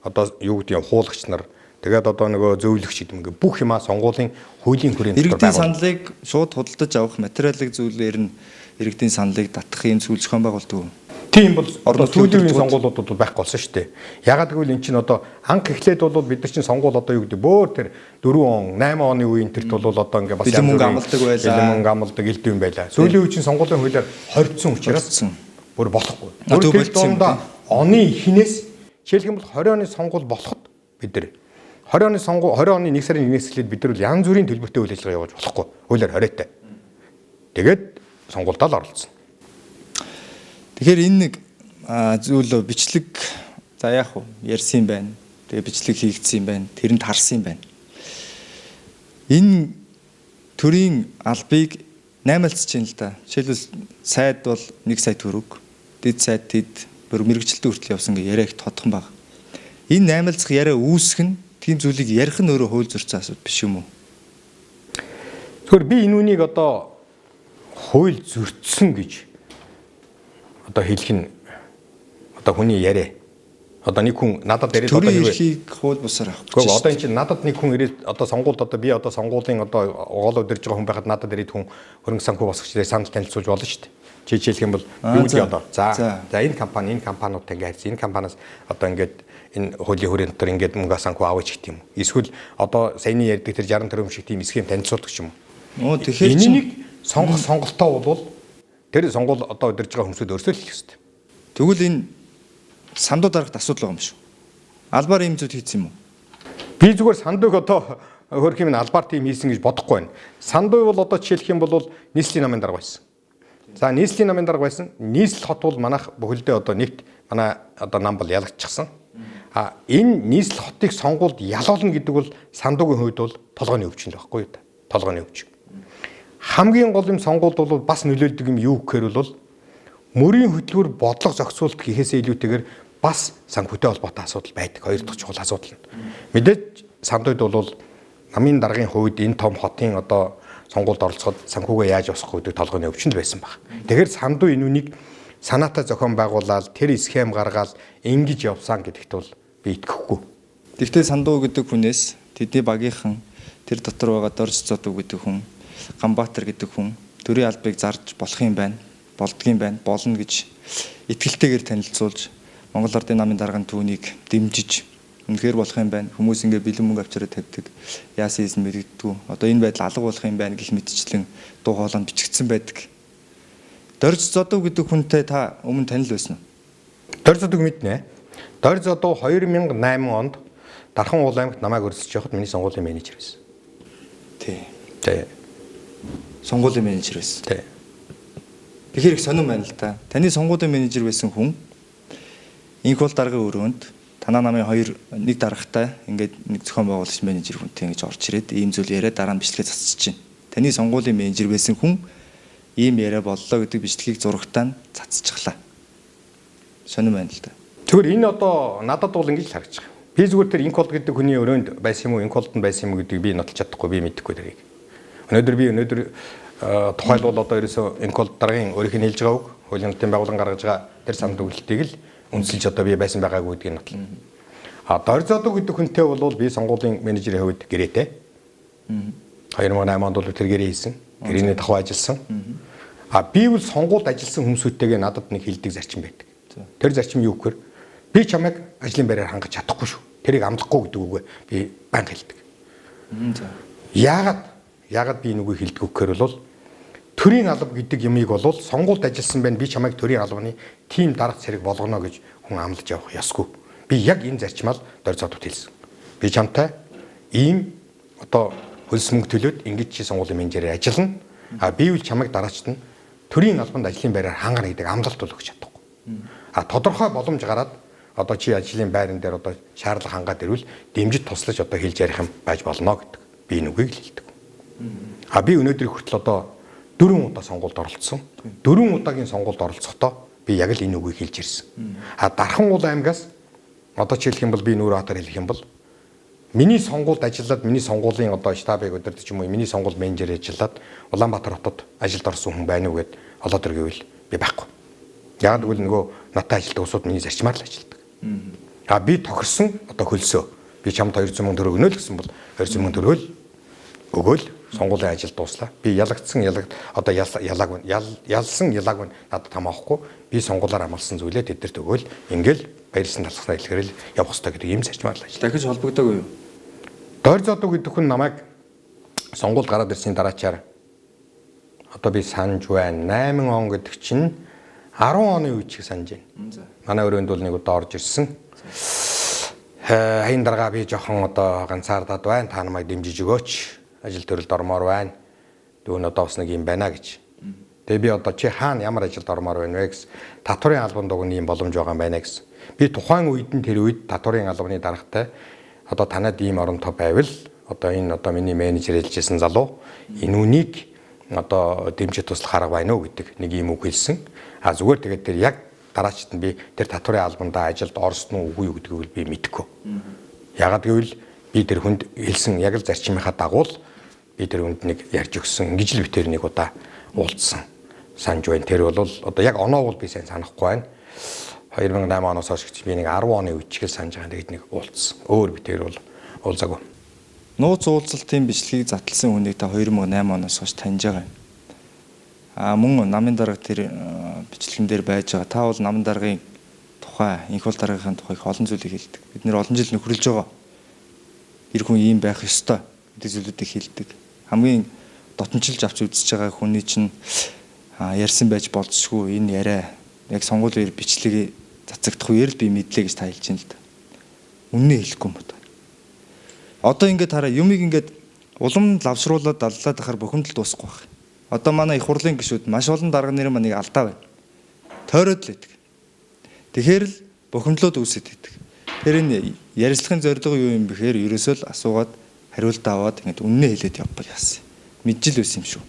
одоо юу гэдэг юм хуулагч нар тэгээд одоо нөгөө зөвлөгч гэдэг юм ингээ бүх юмаа сонгуулийн хуулийн хүрээнд иргэдийн саналыг шууд худалдаж авах материалын зүйлээр нь иргэдийн саналыг татах юм зүйл зохион байгуулдаг уу? Тийм бол одоо сүүлийн үеийн сонгуулиуд бол байхгүй болсон шүү дээ. Ягаад гэвэл эн чинь одоо анх эхлээд бол бид нар чинь сонгуул одоо юу гэдэг бөөр тэр 4 он 8 оны үеийн тэрт бол одоо ингээ бас бэлэн мөнгө амладаг байлаа. Бэлэн мөнгө амладаг элдв юм байлаа. Сүүлийн үе чинь сонгуулийн хуулиар хоригдсон учраас бүр болохгүй. Бүр тэр дундаа оны эхнээс жишээлх юм бол 20 оны сонгуул болоход бид нар 20 оны сонгуул 20 оны 1 сарын 1-ээс эхлээд бид нар бол янз бүрийн төлбөртэй үйл ажиллагаа явуулж болохгүй. Хуулиар хориотой. Тэгээд сонгуульдаа л оролцсон. Тэгэхээр энэ нэг зүйл бичлэг за яах вэ? Ярьсан юм байна. Тэгээ бичлэг хийгдсэн юм байна. Тэрэнд харсан юм байна. Энэ төрийн албыг наймаалцж байна л да. Жишээлбэл сайд бол 1 сая төгрөг, дэд сайд тэд бүр мэрэгчлэлтэн хүртэл явсан гэх яриа их тодхон баг. Энэ наймаалцах яриа үүсэх нь тийм зүйлийг ярих нь өөрөө хууль зөрчсөн асуудал биш юм уу? Тэгэхээр би энэ үнийг одоо хууль зөрчсөн гэж одоо хэлэх нь одоо хүний яриа. Одоо нэг хүн надад ирээд одоо юу эрхийг хууль бусаар авах гэж. Гэхдээ одоо эн чинь надад нэг хүн ирээд одоо сонгуульд одоо би одоо сонгуулийн одоо гол удирж байгаа хүн байхад надад ирээд хүн хөрөнгө санхүү босгоч санал танилцуулж болно шүү дээ. Чи жишээлх юм бол юу гэдэг одоо за энэ компани энэ компаниудтай ингээд харьцсан. Энэ компаниас одоо ингээд энэ хуулийн хүрээнд дотор ингээд мөнгө санхүү аваач гэх юм. Эсвэл одоо саяны ярьдаг тэр 60 тэрбум шиг тийм схем танилцуулдаг ч юм уу. Тэгэхээр энийг сонгох сонголтоо бол тэр сонгуул одоо удирж байгаа хүмүүсүүд өөрсдөө л хэлэх ёстой. Тэгвэл энэ сандуу дарагт асуудал байгаа юм шүү. Албаар ийм зүйл хийсэн юм уу? Би зүгээр сандууг одоо хөөрх юм албаар тийм хийсэн гэж бодохгүй байна. Сандуу бол одоо жишээлх юм бол нийслэлийн намын дарга байсан. За нийслэлийн намын дарга байсан. Нийслэл хот бол манайх бүхэлдээ одоо нэгт манай одоо нам бол ялагдчихсан. А энэ нийслэл хотыг сонгуульд ялуулна гэдэг бол сандуугийн хувьд бол толгойн өвчин л байхгүй юу? Толгойн өвчин. Хамгийн гол юм сонгуульд бол бас нөлөөлдөг юм юу гэхээр бол мөрийн хөтөлбөр бодлого зохицуулалт гэхээсээ илүүтэйгээр бас санхүүтэй холбоотой асуудал байдаг. Хоёр дахь чухал асуудал нь. Мэдээж сандуйд бол намын даргын хувьд энэ том хотын одоо сонгуульд оролцоход санхүүгээ яаж босгох гэдэг толгойн өвчнөд байсан баг. Тэгэхээр сандуй энэ үнийг санаатай зохион байгуулаад тэр схем гаргаал ингэж явсан гэдэгт бол би итгэхгүй. Тэгвэл сандуу гэдэг хүнээс тэдний багийнхан тэр дотор байгаа Дорж Зодуу гэдэг хүн, Ганбаатар гэдэг хүн төрийн албыг зарж болох юм байна, болдгийм байна, болно гэж итгэлтэйгээр танилцуулж Монгол Ардын намын даргын түүнийг дэмжиж үнэхээр болох юм байна. Хүмүүс ингээ бэлэн мөнгө авчираа тавьдаг. Яасан хийсэн мэддэггүй. Одоо энэ байдал алга болох юм байна гэх мэтчлэн дуу хоолой нь бичигдсэн байдаг. Дорж Зодуу гэдэг хүнтэй та өмнө танил байсан уу? Дорж Зодууг мэднэ. Дорж Зодуу 2008 онд Дархан уул аймагт намайг өрсөж явахад миний сонгуулийн менежер байсан. Тий. Тий. Сонгуулийн менежер байсан. Тий. Тэгэхээр их сонирн байна л да. Таны сонгуулийн менежер байсан хүн инх бол даргын өрөөнд танаа намын хоёр нэг даргатай ингээд нэг зохион байгуулагч менежер хүнтэй ингэж орж ирээд ийм зүйл яриа дараа нь бичлэгээ цацчих чинь. Таны сонгуулийн менежер байсан хүн ийм яриа боллоо гэдэг бичлэгийг зурагтаа нь цацчихлаа. Сонирн байна л да. Тэгвэр энэ одоо надад бол ингэж л харагдаж байгаа. Би зүгээр тэр инколд гэдэг хүний өрөөнд байсан юм уу, инколдонд байсан юм уу гэдгийг би нотолж чадахгүй, би мэдэхгүй тэрийг. Өнөөдөр тухайлбал одоо ерөөсөө инколд даргын өөрийнх нь хэлж байгаа үг, хуулийн нутгийн байгууллага гаргаж байгаа тэр санал өгөлтийг л үндэслэж одоо би байсан байгаагүй гэдгийг нотлно. А Дорж Зодуу гэдэг хүнтэй бол би сонгуулийн менежерийн хувьд гэрээтэй. 2008 онд бол тэр гэрээ хийсэн. Гэрээний давхар ажилласан. А би бол сонгуульд ажилласан хүмүүсүүдтэйгээ надад нэг хилдэг зарчим байдаг. Тэр зарчим юу гэхээр би чамайг ажлын байраар хангаж чадахгүй шүү. Тэрийг амлахгүй гэдэг үгээ би байнга хэлдэг. Яагаад би энэ үгийг хэлдэг вэ гэхээр бол төрийн алба гэдэг юмыг бол сонгуульд ажилласан байна. Би чамайг төрийн албаны тийм дарга цэрэг болгоно гэж хүн амлаж явах ёсгүй. Би яг энэ зарчмаар Доржзодовт хэлсэн. Би чамтай ийм одоо хөлс мөнгө төлөөд ингэж чи сонгуулийн менежерээр ажиллана. А би үл чамайг дараачт нь төрийн албанд ажлын байраар хангана гэдэг амлалт бол өгч чадахгүй. А тодорхой боломж гараад одоо чи ажлын байран дээр одоо шаардлага хангаад ирвэл дэмжиж туслаж одоо хэлж ярих юм байж болно гэдэг. Би энэ үгийг л хэлдэг. А би өнөөдрийг хүртэл одоо 4 удаа сонгуульд оролцсон. 4 удаагийн сонгуульд оролцохдоо би яг л энэ үгийг хэлж ирсэн. А Дархангуул аймгаас одоо чи хэлэх юм бол би Нүүр баатар хэлэх юм бол миний сонгуульд ажиллаад миний сонгуулийн одоо штабыг удирдах юм уу миний сонгуул менежер ажиллаад Улаанбаатар хотод ажилд орсон хүн байна уу гэд олоод иргэвэл би байхгүй. Яг гэвэл нөгөө надтай ажилладаг улсууд миний зарчмаар л ажилладаг. А би тохирсон одоо хөлсөө би чамд 200 мянга төгрөг өгнө л гэсэн бол 200 мянга төгрөгөл өгөөл сонгуулийн ажил дууслаа. Би ялагдсан одоо ялаагүй ялсан ялаагүй надад хамаахгүй. Би сонгуулаар амласан зүйлээ тэдэрт өгөөл ингээл баярлсан талхснаа хэлэхээр л явах хэрэгтэй гэдэг ийм зарчмаар л ажиллаа. Дахиж холбогдоогүй юу? Доржзодов гэдэг хүн намайг сонгуульд гараад ирсний дараачаар одоо би санаж байна. 8 он гэдэг чинь 10 оны үе чиг санаж байна. Манай өрөөнд бол нэг удаа орж ирсэн. Хаян даргаа би жоохон одоо ганцаардаад байна. Та намайг дэмжиж өгөөч. Ажил төрөлд ормоор байна. Дүүн одоо бас нэг юм байна гэж. Тэгээ би одоо чи хаана ямар ажилд ормоор байна вэ гэсэн. Татварын албанд уг нь ийм боломж байгаа юм байна гэсэн. Би тухайн үед нь тэр үед татварын албаны даргатай одоо танад ийм оронтой байвал одоо энэ одоо миний менежер хэлжсэн залуу энэ үнийг одоо дэмжиж туслах арга байна уу гэдэг нэг ийм үг хэлсэн. А зүгээр тэгээд тэр яг дараачт нь би тэр татварын албандаа ажилд орсон уу үгүй юу гэдгийг би мэдэхгүй. Ягаад гэвэл би тэр хүнд хэлсэн яг л зарчмынхаа дагуу л би тэр хүнд нэг ярьж өгсөн. Ингэж л би тэр нэг удаа уулзсан. Санж байна. Тэр бол одоо яг оноо бол би сайн санахгүй байна. 2008 оноос хойш гэж би нэг 10 оны үед чигээр санаж байгаа. Тэгэд нэг уулзсан. Өөр би тэр бол уулзаагүй. Нууц уулзалтын бичлэгийг затлсан хүнийг та 2008 оноос хойш таньж байгаа юм. А мөн намын дарга тэр бичлэгэн дээр байж байгаа. Та бол намын даргын тухай, инх бол даргын тухай их олон зүйлийг хэлдэг. Бид нэр олон жил нөхөрлөж байгаа. Тэр хүн ийм байх ёстой гэдэг зүйлүүдийг хэлдэг. Хамгийн дотночилж авч үзэж байгаа хүний чинь ярьсан байж болзошгүй энэ яриа яг сонгуулийн үеэр бичлэгийг цацагдах үеэр л би мэдлээ гэж та хэлж байна л да. Үннээ хэлэхгүй юм байна. Одоо ингээд хараа юмыг ингээд улам лавшруулад даллаад ахаар бухимдал дуусахгүй байх. Одоо манай их хурлын гишүүд маш олон дарга нарын маань нэг алдаа байна. Тойроод л байдаг. Тэгэхээр л бухимдлууд үүсэт байдаг. Тэр энэ ярилцлагын зорилго юу юм бэхээр ерөөсөө л асуугаад хариулт аваад ингээд үннээ хэлээд явбал яасан. Мэджил байсан юм шүү.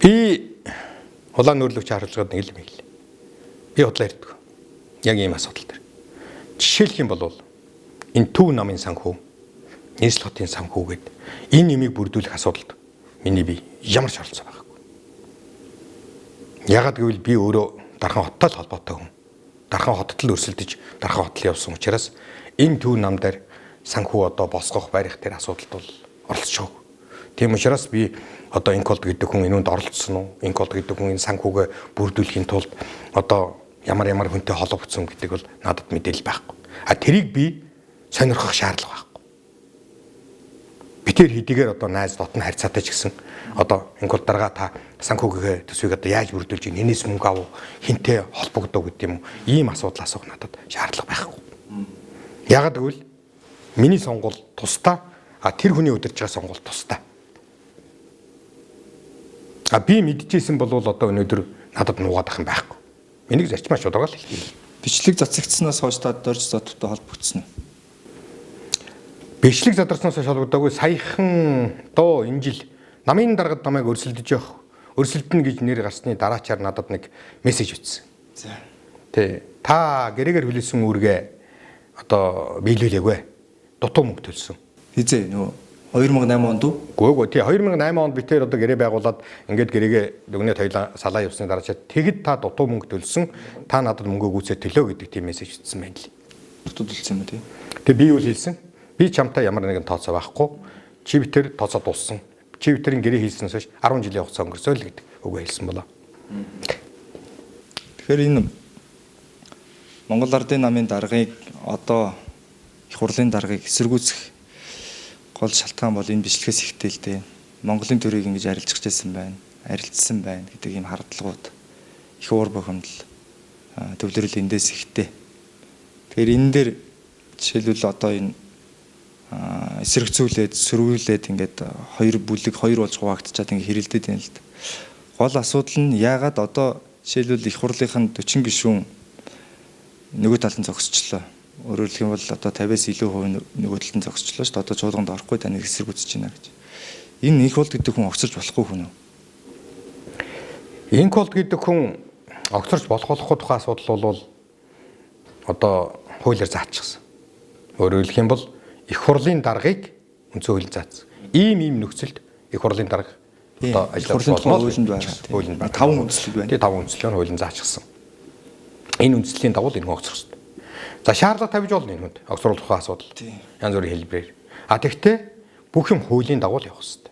Би улаан нүүрлөгч харуулгаад нэг л юм хэллээ. Би худлаа ярьдаг. Яг ийм асуудал дээр. Жишээлх юм бол энэ Төв намын санхүү, Нийслэл хотын санхүү гээд энэ юмыг бүрдүүлэх асуудалд миний би ямар ч оролцоо байгаагүй. Ягаад гэвэл би өөрөө Дархан хоттой л холбоотой хүн. Дархан хотод л өрсөлдөж Дархан хотод явсан учраас энэ Төв нам дээр санхүү одоо босгох барих тэр асуудалд бол оролцож байгаагүй. Тийм учраас би одоо Инколд гэдэг хүн энүүнд оролцсон уу? Инколд гэдэг хүн энэ санхүүгээ бүрдүүлэхийн тулд одоо ямар хүнтэй холбогдсон гэдэг бол надад мэдээлэл байхгүй. А тэрийг би сонирхох шаардлага байхгүй. Би тэр хэдийгээр одоо найз дотн харьцаатай ч гэсэн одоо Инколд дарга та санхүүгийн төсвийг одоо яаж бүрдүүлж ийн, энэс мөнгө ав, хинтээ холбогдоо гэдэг юм уу? Ийм асуудал асуух надад шаардлага байхгүй. Ягаад гэвэл миний сонгуул тусдаа, а тэр хүний удирж байгаа сонгуул тусдаа. А би мэдчихсэн бол одоо өнөөдөр надад нуугаад ах юм байхгүй. Энийг зарчмаа шударга л хэлье. Бичлэг цацагдсанаас хойш та Доржзодовтой холбогдсон уу? Бичлэг задарснаас хойш холбогдоогүй. Саяхан доо энэ жил намын даргад намайг өрсөлдөж явах, өрсөлдөнө гэж нэр гарсны дараачаар надад нэг мессеж бичсэн. За. Тэ. Та гэрээгээр хүлээсэн үүргээ одоо биелүүлээгүй. Дутуу мөнгө төлсөн. Хизээ нөгөө 2008 онд уу? Гүйгүй тий 2008 онд би тэр одоо гэрээ байгуулад ингээд гэрээгээ дүгнээ тойлоо салаа явсны дараачаа тэгэд та дутуу мөнгө төлсөн, та надад мөнгөө гүйцээ төлөө гэдэг тийм мессеж бичсэн байна л. Дутуу төлсөн юм уу тий? Тэг би юу хэлсэн? Би чамтай ямар нэгэн тооцоо байхгүй. Чи би тэр тооцоо дууссан. Чи би тэрийн гэрээ хийснээс хойш 10 жилийн хугацаа өнгөрсөө л гэдэг үгээ хэлсэн болоо. Тэгэхээр энэ Монгол Ардын намын даргыг одоо Их хурлын даргаыг эсэргүүцэх гол шалтгаан бол энэ бичлэгээс ихтэй л дээ. Монголын төрийг ингэж арилжчихсан байсан байна, арилцсан байна гэдэг ийм хардлагууд их уур бухимдал төвлөрөл эндээс ихтэй. Тэгэхээр энэ дээр жишээлбэл одоо энэ эсрэгцүүлээд сөргүүлээд ингээд хоёр бүлэг хоёр болж хуваагдчихад ингээд хэрэлдээд байна л да. Гол асуудал нь яагаад одоо жишээлбэл их хурлынх нь 40 гишүүн нөгөө талд нь зогсчлоо. Өөрөөр хэлэх юм бол одоо 50-аас илүү хувь нөгөө талд нь зогсчлоо шүү дээ. Одоо чуулганд орохгүй таныг эсэргүүцэж байна гэж. Энэ Инх болд гэдэг хүн огцорч болохгүй хүн үү? Инх болд гэдэг хүн огцорч болох болохгүй тухай асуудал бол одоо хуулиар заачихсан. Өөрөөр хэлэх юм бол их хурлын даргаыг үндсэн хууль заасан. Ийм нөхцөлд их хурлын дарга одоо ажиллах болно. Хуулинд байна. Хуулинд байна. 5 үндслэл байна. Тэгээ 5 үндслэл нь хуулинд заачихсан. Энэ үндслийн дагуу энэ хүн огцрох ёстой. За шаардлага тавьж болно энэ хүнд. Огцруулах тухай асуудал. Янз бүрийн хэлбэрээр. А тэгтээ бүх юм хуулийн дагуу л явах ёстой.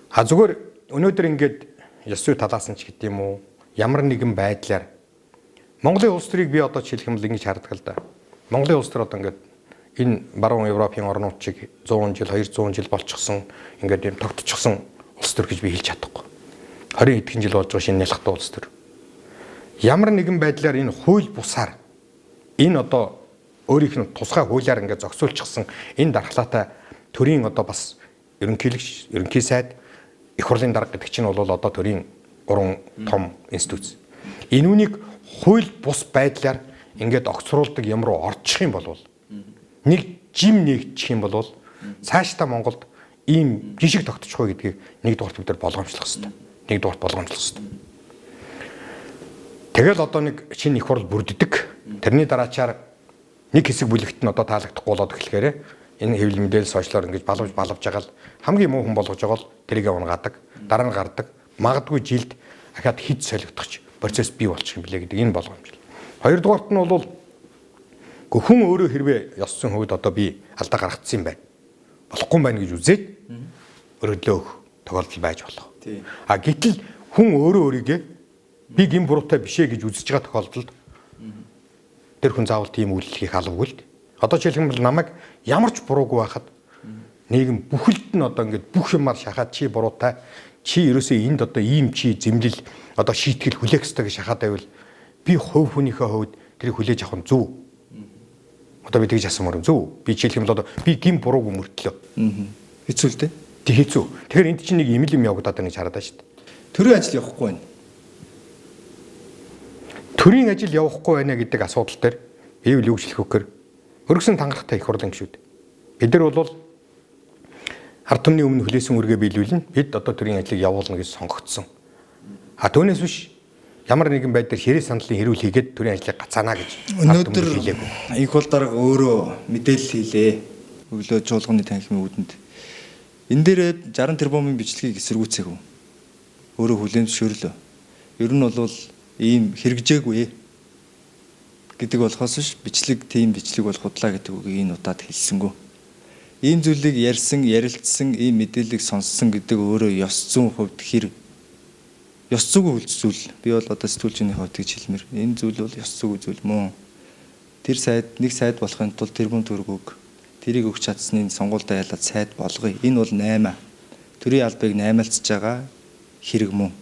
А зүгээр өнөөдөр ингээд ёс зүй талаас нь ч гэдэг юм уу ямар нэгэн байдлаар Монголын улс төрийг би одоо жишээлх юм бол ингэж хардаг л да. Монголын улс төр одоо ингээд энэ баруун Европын орнууд чиг 100 жил 200 жил болчихсон ингээд юм тогтчихсон улс төр гэж би хэлж чадахгүй. 20 хэдхэн жил болж байгаа шинэ нялхтай улс төр. Ямар нэгэн байдлаар энэ хууль бусаар энэ одоо өөрийнх нь тусгай хуулиар ингээд зохицуулчихсан энэ дархлаатай төрийн одоо бас ерөнхийлөгч, ерөнхий сайд, их хурлын дарга гэдэг чинь бол одоо төрийн гурван том институц. Энэ үнийг хууль бус байдлаар ингээд огцруулдаг юм руу орчих юм бол нэг жим нэгчих юм бол цаашдаа Монголд ийм жишг тогтчихгүй гэдгийг нэгдүгээрт бид нар болгоомжлох хэрэгтэй. Нэгдүгээрт болгоомжлох хэрэгтэй. Тэгэл одоо нэг шинэ их хурл бүрддэг. Тэрний дараачаар нэг хэсэг бүлэгт нь одоо таалагдахгүй болоод эхлэхээр энэ хэвлэл мэдээлэл сошиалор ингэж балавж байгаа л хамгийн муу хүн болгож байгаа л тэрийг унгаадаг, дараа нь гардаг. Магадгүй жилд ахаад хид солигдох процесс бий болчих юм билээ гэдэг энэ болгоомжлол. Хоёрдугаарт нь бол хүн өөрөө хэрвээ ёс зүйн хувьд одоо би алдаа гаргацсан юм байна. Болохгүй юм байна гэж үзээд өргөдлөө өгөх тохиолдол байж болох. А гэтэл хүн өөрөө өөрийгөө би гин буруутай бишээ гэж үзэж байгаа тохиолдолд тэр хүн заавал тийм үйлдэл хийх албагүй л. Одоо жишээлх юм бол намайг ямар ч буруугүй байхад нийгэм бүхэлд нь одоо ингээд бүх юмар шахаад чи буруутай, чи ерөөсөө энд одоо ийм чи зэмлэл одоо шийтгэл хүлээх ёстой гэж шахаад байвал би хувь хүнийхээ хувьд тэрийг хүлээж авах нь зөв. Одоо би тэгж асуумаар зөв. Би жишээлх юм бол одоо би гин буруугүй мөртлөө. Хэцүү л дээ. Тэг хэцүү. Тэгэхээр энд чинь нэг юм л юм явагдаад байна гэж хараад байна шүү дээ. Төрийн ажил явахгүй байна. Төрийн ажил явахгүй байна гэдэг асуудал дээр би юу гэж хэлэх вэ гэхээр өргөсөн тангарахтай их хурлын гишүүд. Бид нар бол ард түмний өмнө хүлээсэн үүргээ биелүүлнэ. Бид одоо төрийн ажлыг явуулна гэж сонгогдсон. А түүнээс биш ямар нэгэн байдлаар хэрэг сандлын хэрүүл хийгээд төрийн ажлыг гацаана гэж өнөөдөр их хурл дарга өөрөө мэдээлэл хийлээ. Өглөө чуулганы танхимын үүдэнд. Энэ дээр 60 тэрбумын бичлэгийг эсэргүүцээгүй. Өөрөө хүлээн зөвшөөрлөө. Ер нь бол ийм хэрэгжээгүй гэдэг болохоос биш бичлэг тийм бичлэг бол худлаа гэдэг үгийг энэ удаад хэлсэнгүү. Ийм зүйлийг ярьсан, ярилцсан, ийм мэдээллийг сонссон гэдэг өөрөө ёс зүйн хувьд хэрэг ёс зүйн зүйл. Би бол одоо сэтгүүлчийн хувьд гэж хэлмээр. Энэ зүйл бол ёс зүйн зүйл мөн. Тэр сайд нэг сайд болохын тулд тэрбум төгрөг тэрийг өгч чадсны сонгуульдаа ялаад сайд болгоё. Энэ бол 8. Төрийн албыг наймаалцж байгаа хэрэг мөн.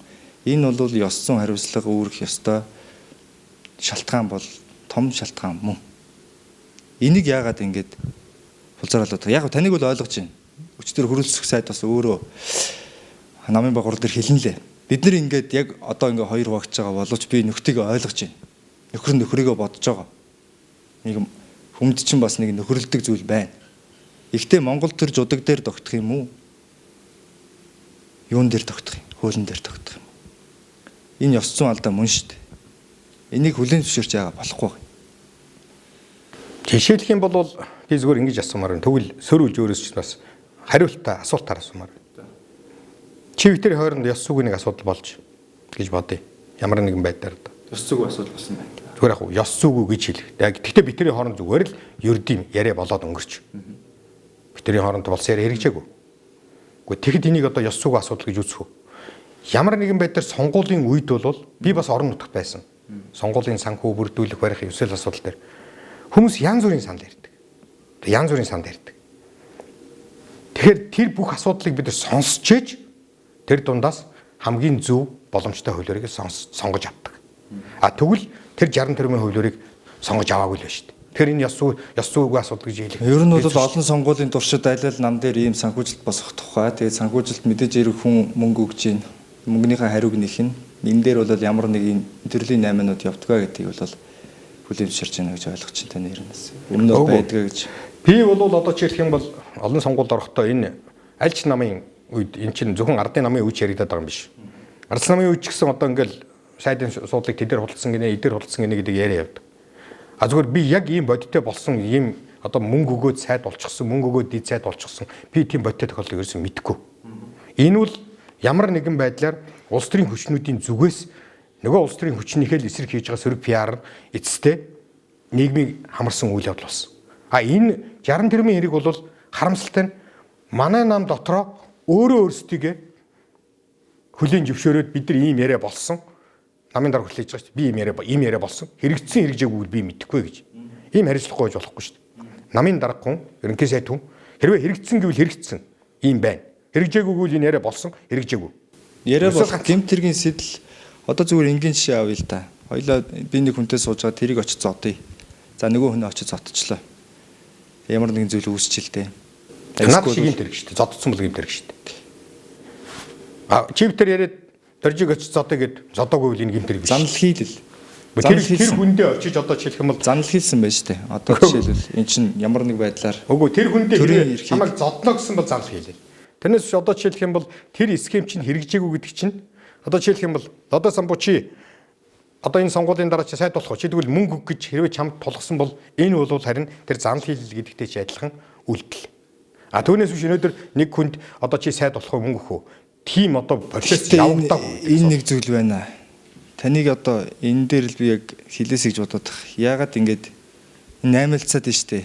Энэ бол ёс зүйн хариуцлага үүрэх ёстой шалтгаан бол том шалтгаан мөн. Энийг яагаад ингэж хулзараалаад байгаа? Яг таныг бол ойлгож байна. Өчтөр хөрөлцөх сайд бас өөрөө намын багвар дээр хэлнэ лээ. Бид нар ингээд яг одоо ингээ хоёр хуваагдж байгаа боловч би нөхтийг ойлгож байна. Нөхөр нь нөхрийгөө бодож байгаа. Нэг хүмд чинь бас нэг нөхөрлөдөг зүйл байна. Ихтэй Монгол төр жудаг дээр тогтох юм уу? Юун дээр тогтох юм? Хуулийн дээр тогтох юм уу? Энэ ёс зүйн алдаа мөн шүү дээ. Энийг хүлээн зөвшөөрч байгаа болохгүй. Жишээлх юм бол би зүгээр ингэж асуумаар байна. Тэгвэл сөрүүлж өөрөөс чинь бас хариултаа асуултаар асуумаар байна. Чи битэр хойронд ёс зүйн нэг асуудал болж гэж бодъё. Ямар нэгэн байдлаар одоо. Ёс зүйн асуудал болсон байна. Зүгээр яг ёс зүйгүй гэж хэлэх. Гэхдээ битэрийн хооронд зүгээр л ердийн яриа болоод өнгөрч. Битэрийн хооронд болсон яриа хэрэгжээгүй. Гэхдээ тэгэхэд энийг одоо ёс зүйн асуудал гэж үзэх үү? Ямар нэгэн байдлаар сонгуулийн үед бол би бас орон нутагт байсан. Сонгуулийн санхүү бүрдүүлэх барих ёсол асуудал дээр хүмүүс янз бүрийн санал ярьдаг. Янз бүрийн санд ярьдаг. Тэгэхээр тэр бүх асуудлыг бид нар сонсч ээж тэр дундаас хамгийн зөв боломжтой хувилбарыг сонгож авдаг. А тэгвэл тэр 60 тэрбумын хувилбарыг сонгож аваагүй л байна шүү дээ. Тэгэхээр энэ ёс зүйгүй асуудал гэж хэлэх. Ер нь бол олон сонгуулийн туршид аль нам дээр ийм санхүүжилт босгох тухай. Тэгээд санхүүжилт мэдээж ирэх хүн мөнгө өгч чинь мөнгөнийхөө хариуг нэх нь энэ дээр бол ямар нэг төрлийн 8-нууд явдгаа гэдгийг бол хүлээн зөвшөөрч байна гэж ойлгож байна таны ерөнөөс. Өмнө нь байдгаа гэж. Би бол одоо жишээлх юм бол олон сонгуульд орохдоо энэ аль ч намын үед энэ чинь зөвхөн ардын намын үеч яригадаад байгаа юм биш. Ардын намын үеч гэсэн одоо ингээл сайдын суудлыг тэдэр худалдсан гинэ, эдэр худалдсан гинэ гэдэг яриа явдаг. А зүгээр би яг ийм бодиттой болсон ийм одоо мөнгө өгөөд сайд болчихсон, мөнгө өгөөд дид сайд болчихсон. Би тийм бодиттой тохиолдлыг ерөөсөн мэдэхгүй. Энэ бол ямар нэгэн байдлаар улс төрийн хүчнүүдийн зүгээс нөгөө улс төрийн хүчнийхээ л эсрэг хийж байгаа сөрөг PR эцэстээ нийгмийг хамарсан үйл явдал болсон. А энэ 60 тэрбумын хэрэг бол харамсалтай нь манай нам дотроо өөрөө өөрсдийгөө хүлийн зөвшөөрөөд бид нар ийм яриа болсон. Намын дарга хүлээж байгаа шүү дээ. Би ийм яриа болсон. Хэрэгцсэн хэрэгжээгүй би мэдэхгүй гэж. Ийм хариуцлахгүй байж болохгүй шүү дээ. Намын дарга хүн, ерөнхий сайд хүн хэрвээ хэрэгцсэн гэвэл хэрэгцсэн ийм байна. Хэрэгжээгүй гэвэл энэ яриа болсон, хэрэгжээгүй. Яриа бол гэмт хэргийн сэтэл одоо зүгээр энгийн жишээ авъя л да. Хоёлаа би нэг хүнтэй сууж байгаа тэрийг очиж зодъё. За нөгөө хүн очиж зодчихлоо. Ямар нэгэн зүйл үүсчихэл дээ. Наад шиг гэмт хэрэг шүү дээ. Зодцсон бол гэмт хэрэг шүү дээ. А чивтер яриад дөржиг очиж зодъё гэд зодоогүй бол энэ гэмт хэрэг биш. Занал хийлэл. Тэр хүндээ очиж одоо жишээлх юм бол занал хийлсэн байж тээ. Одоо жишээлбэл эн чинь ямар нэг байдлаар үгүй тэр хүндээ чамайг зодно гэсэн бол занал хийлээ. Тэрнээс биш одоо жишээлх юм бол тэр схем чинь хэрэгжээгүй гэдэг чинь одоо жишээлх юм бол одоо самбуу чи одоо энэ сонгуулийн дараа чи сайд болох уу? Чи тэгвэл мөнгө өг гэж хэрвээ чамд тулгсан бол энэ бол харин тэр занал хийлэл гэдэгтэй чи адилхан үйлдэл. А түүнээс биш өнөөдөр нэг хүнд одоо чи сайд болох уу мөнгө өгөх үү? Тийм одоо процесс явагдаагүй. Энэ нэг зүйл байна. Таныг одоо энэ дээр л би яг хэлээсэй гэж бодоод тах. Яагаад ингэж наймалцаад нь штэ.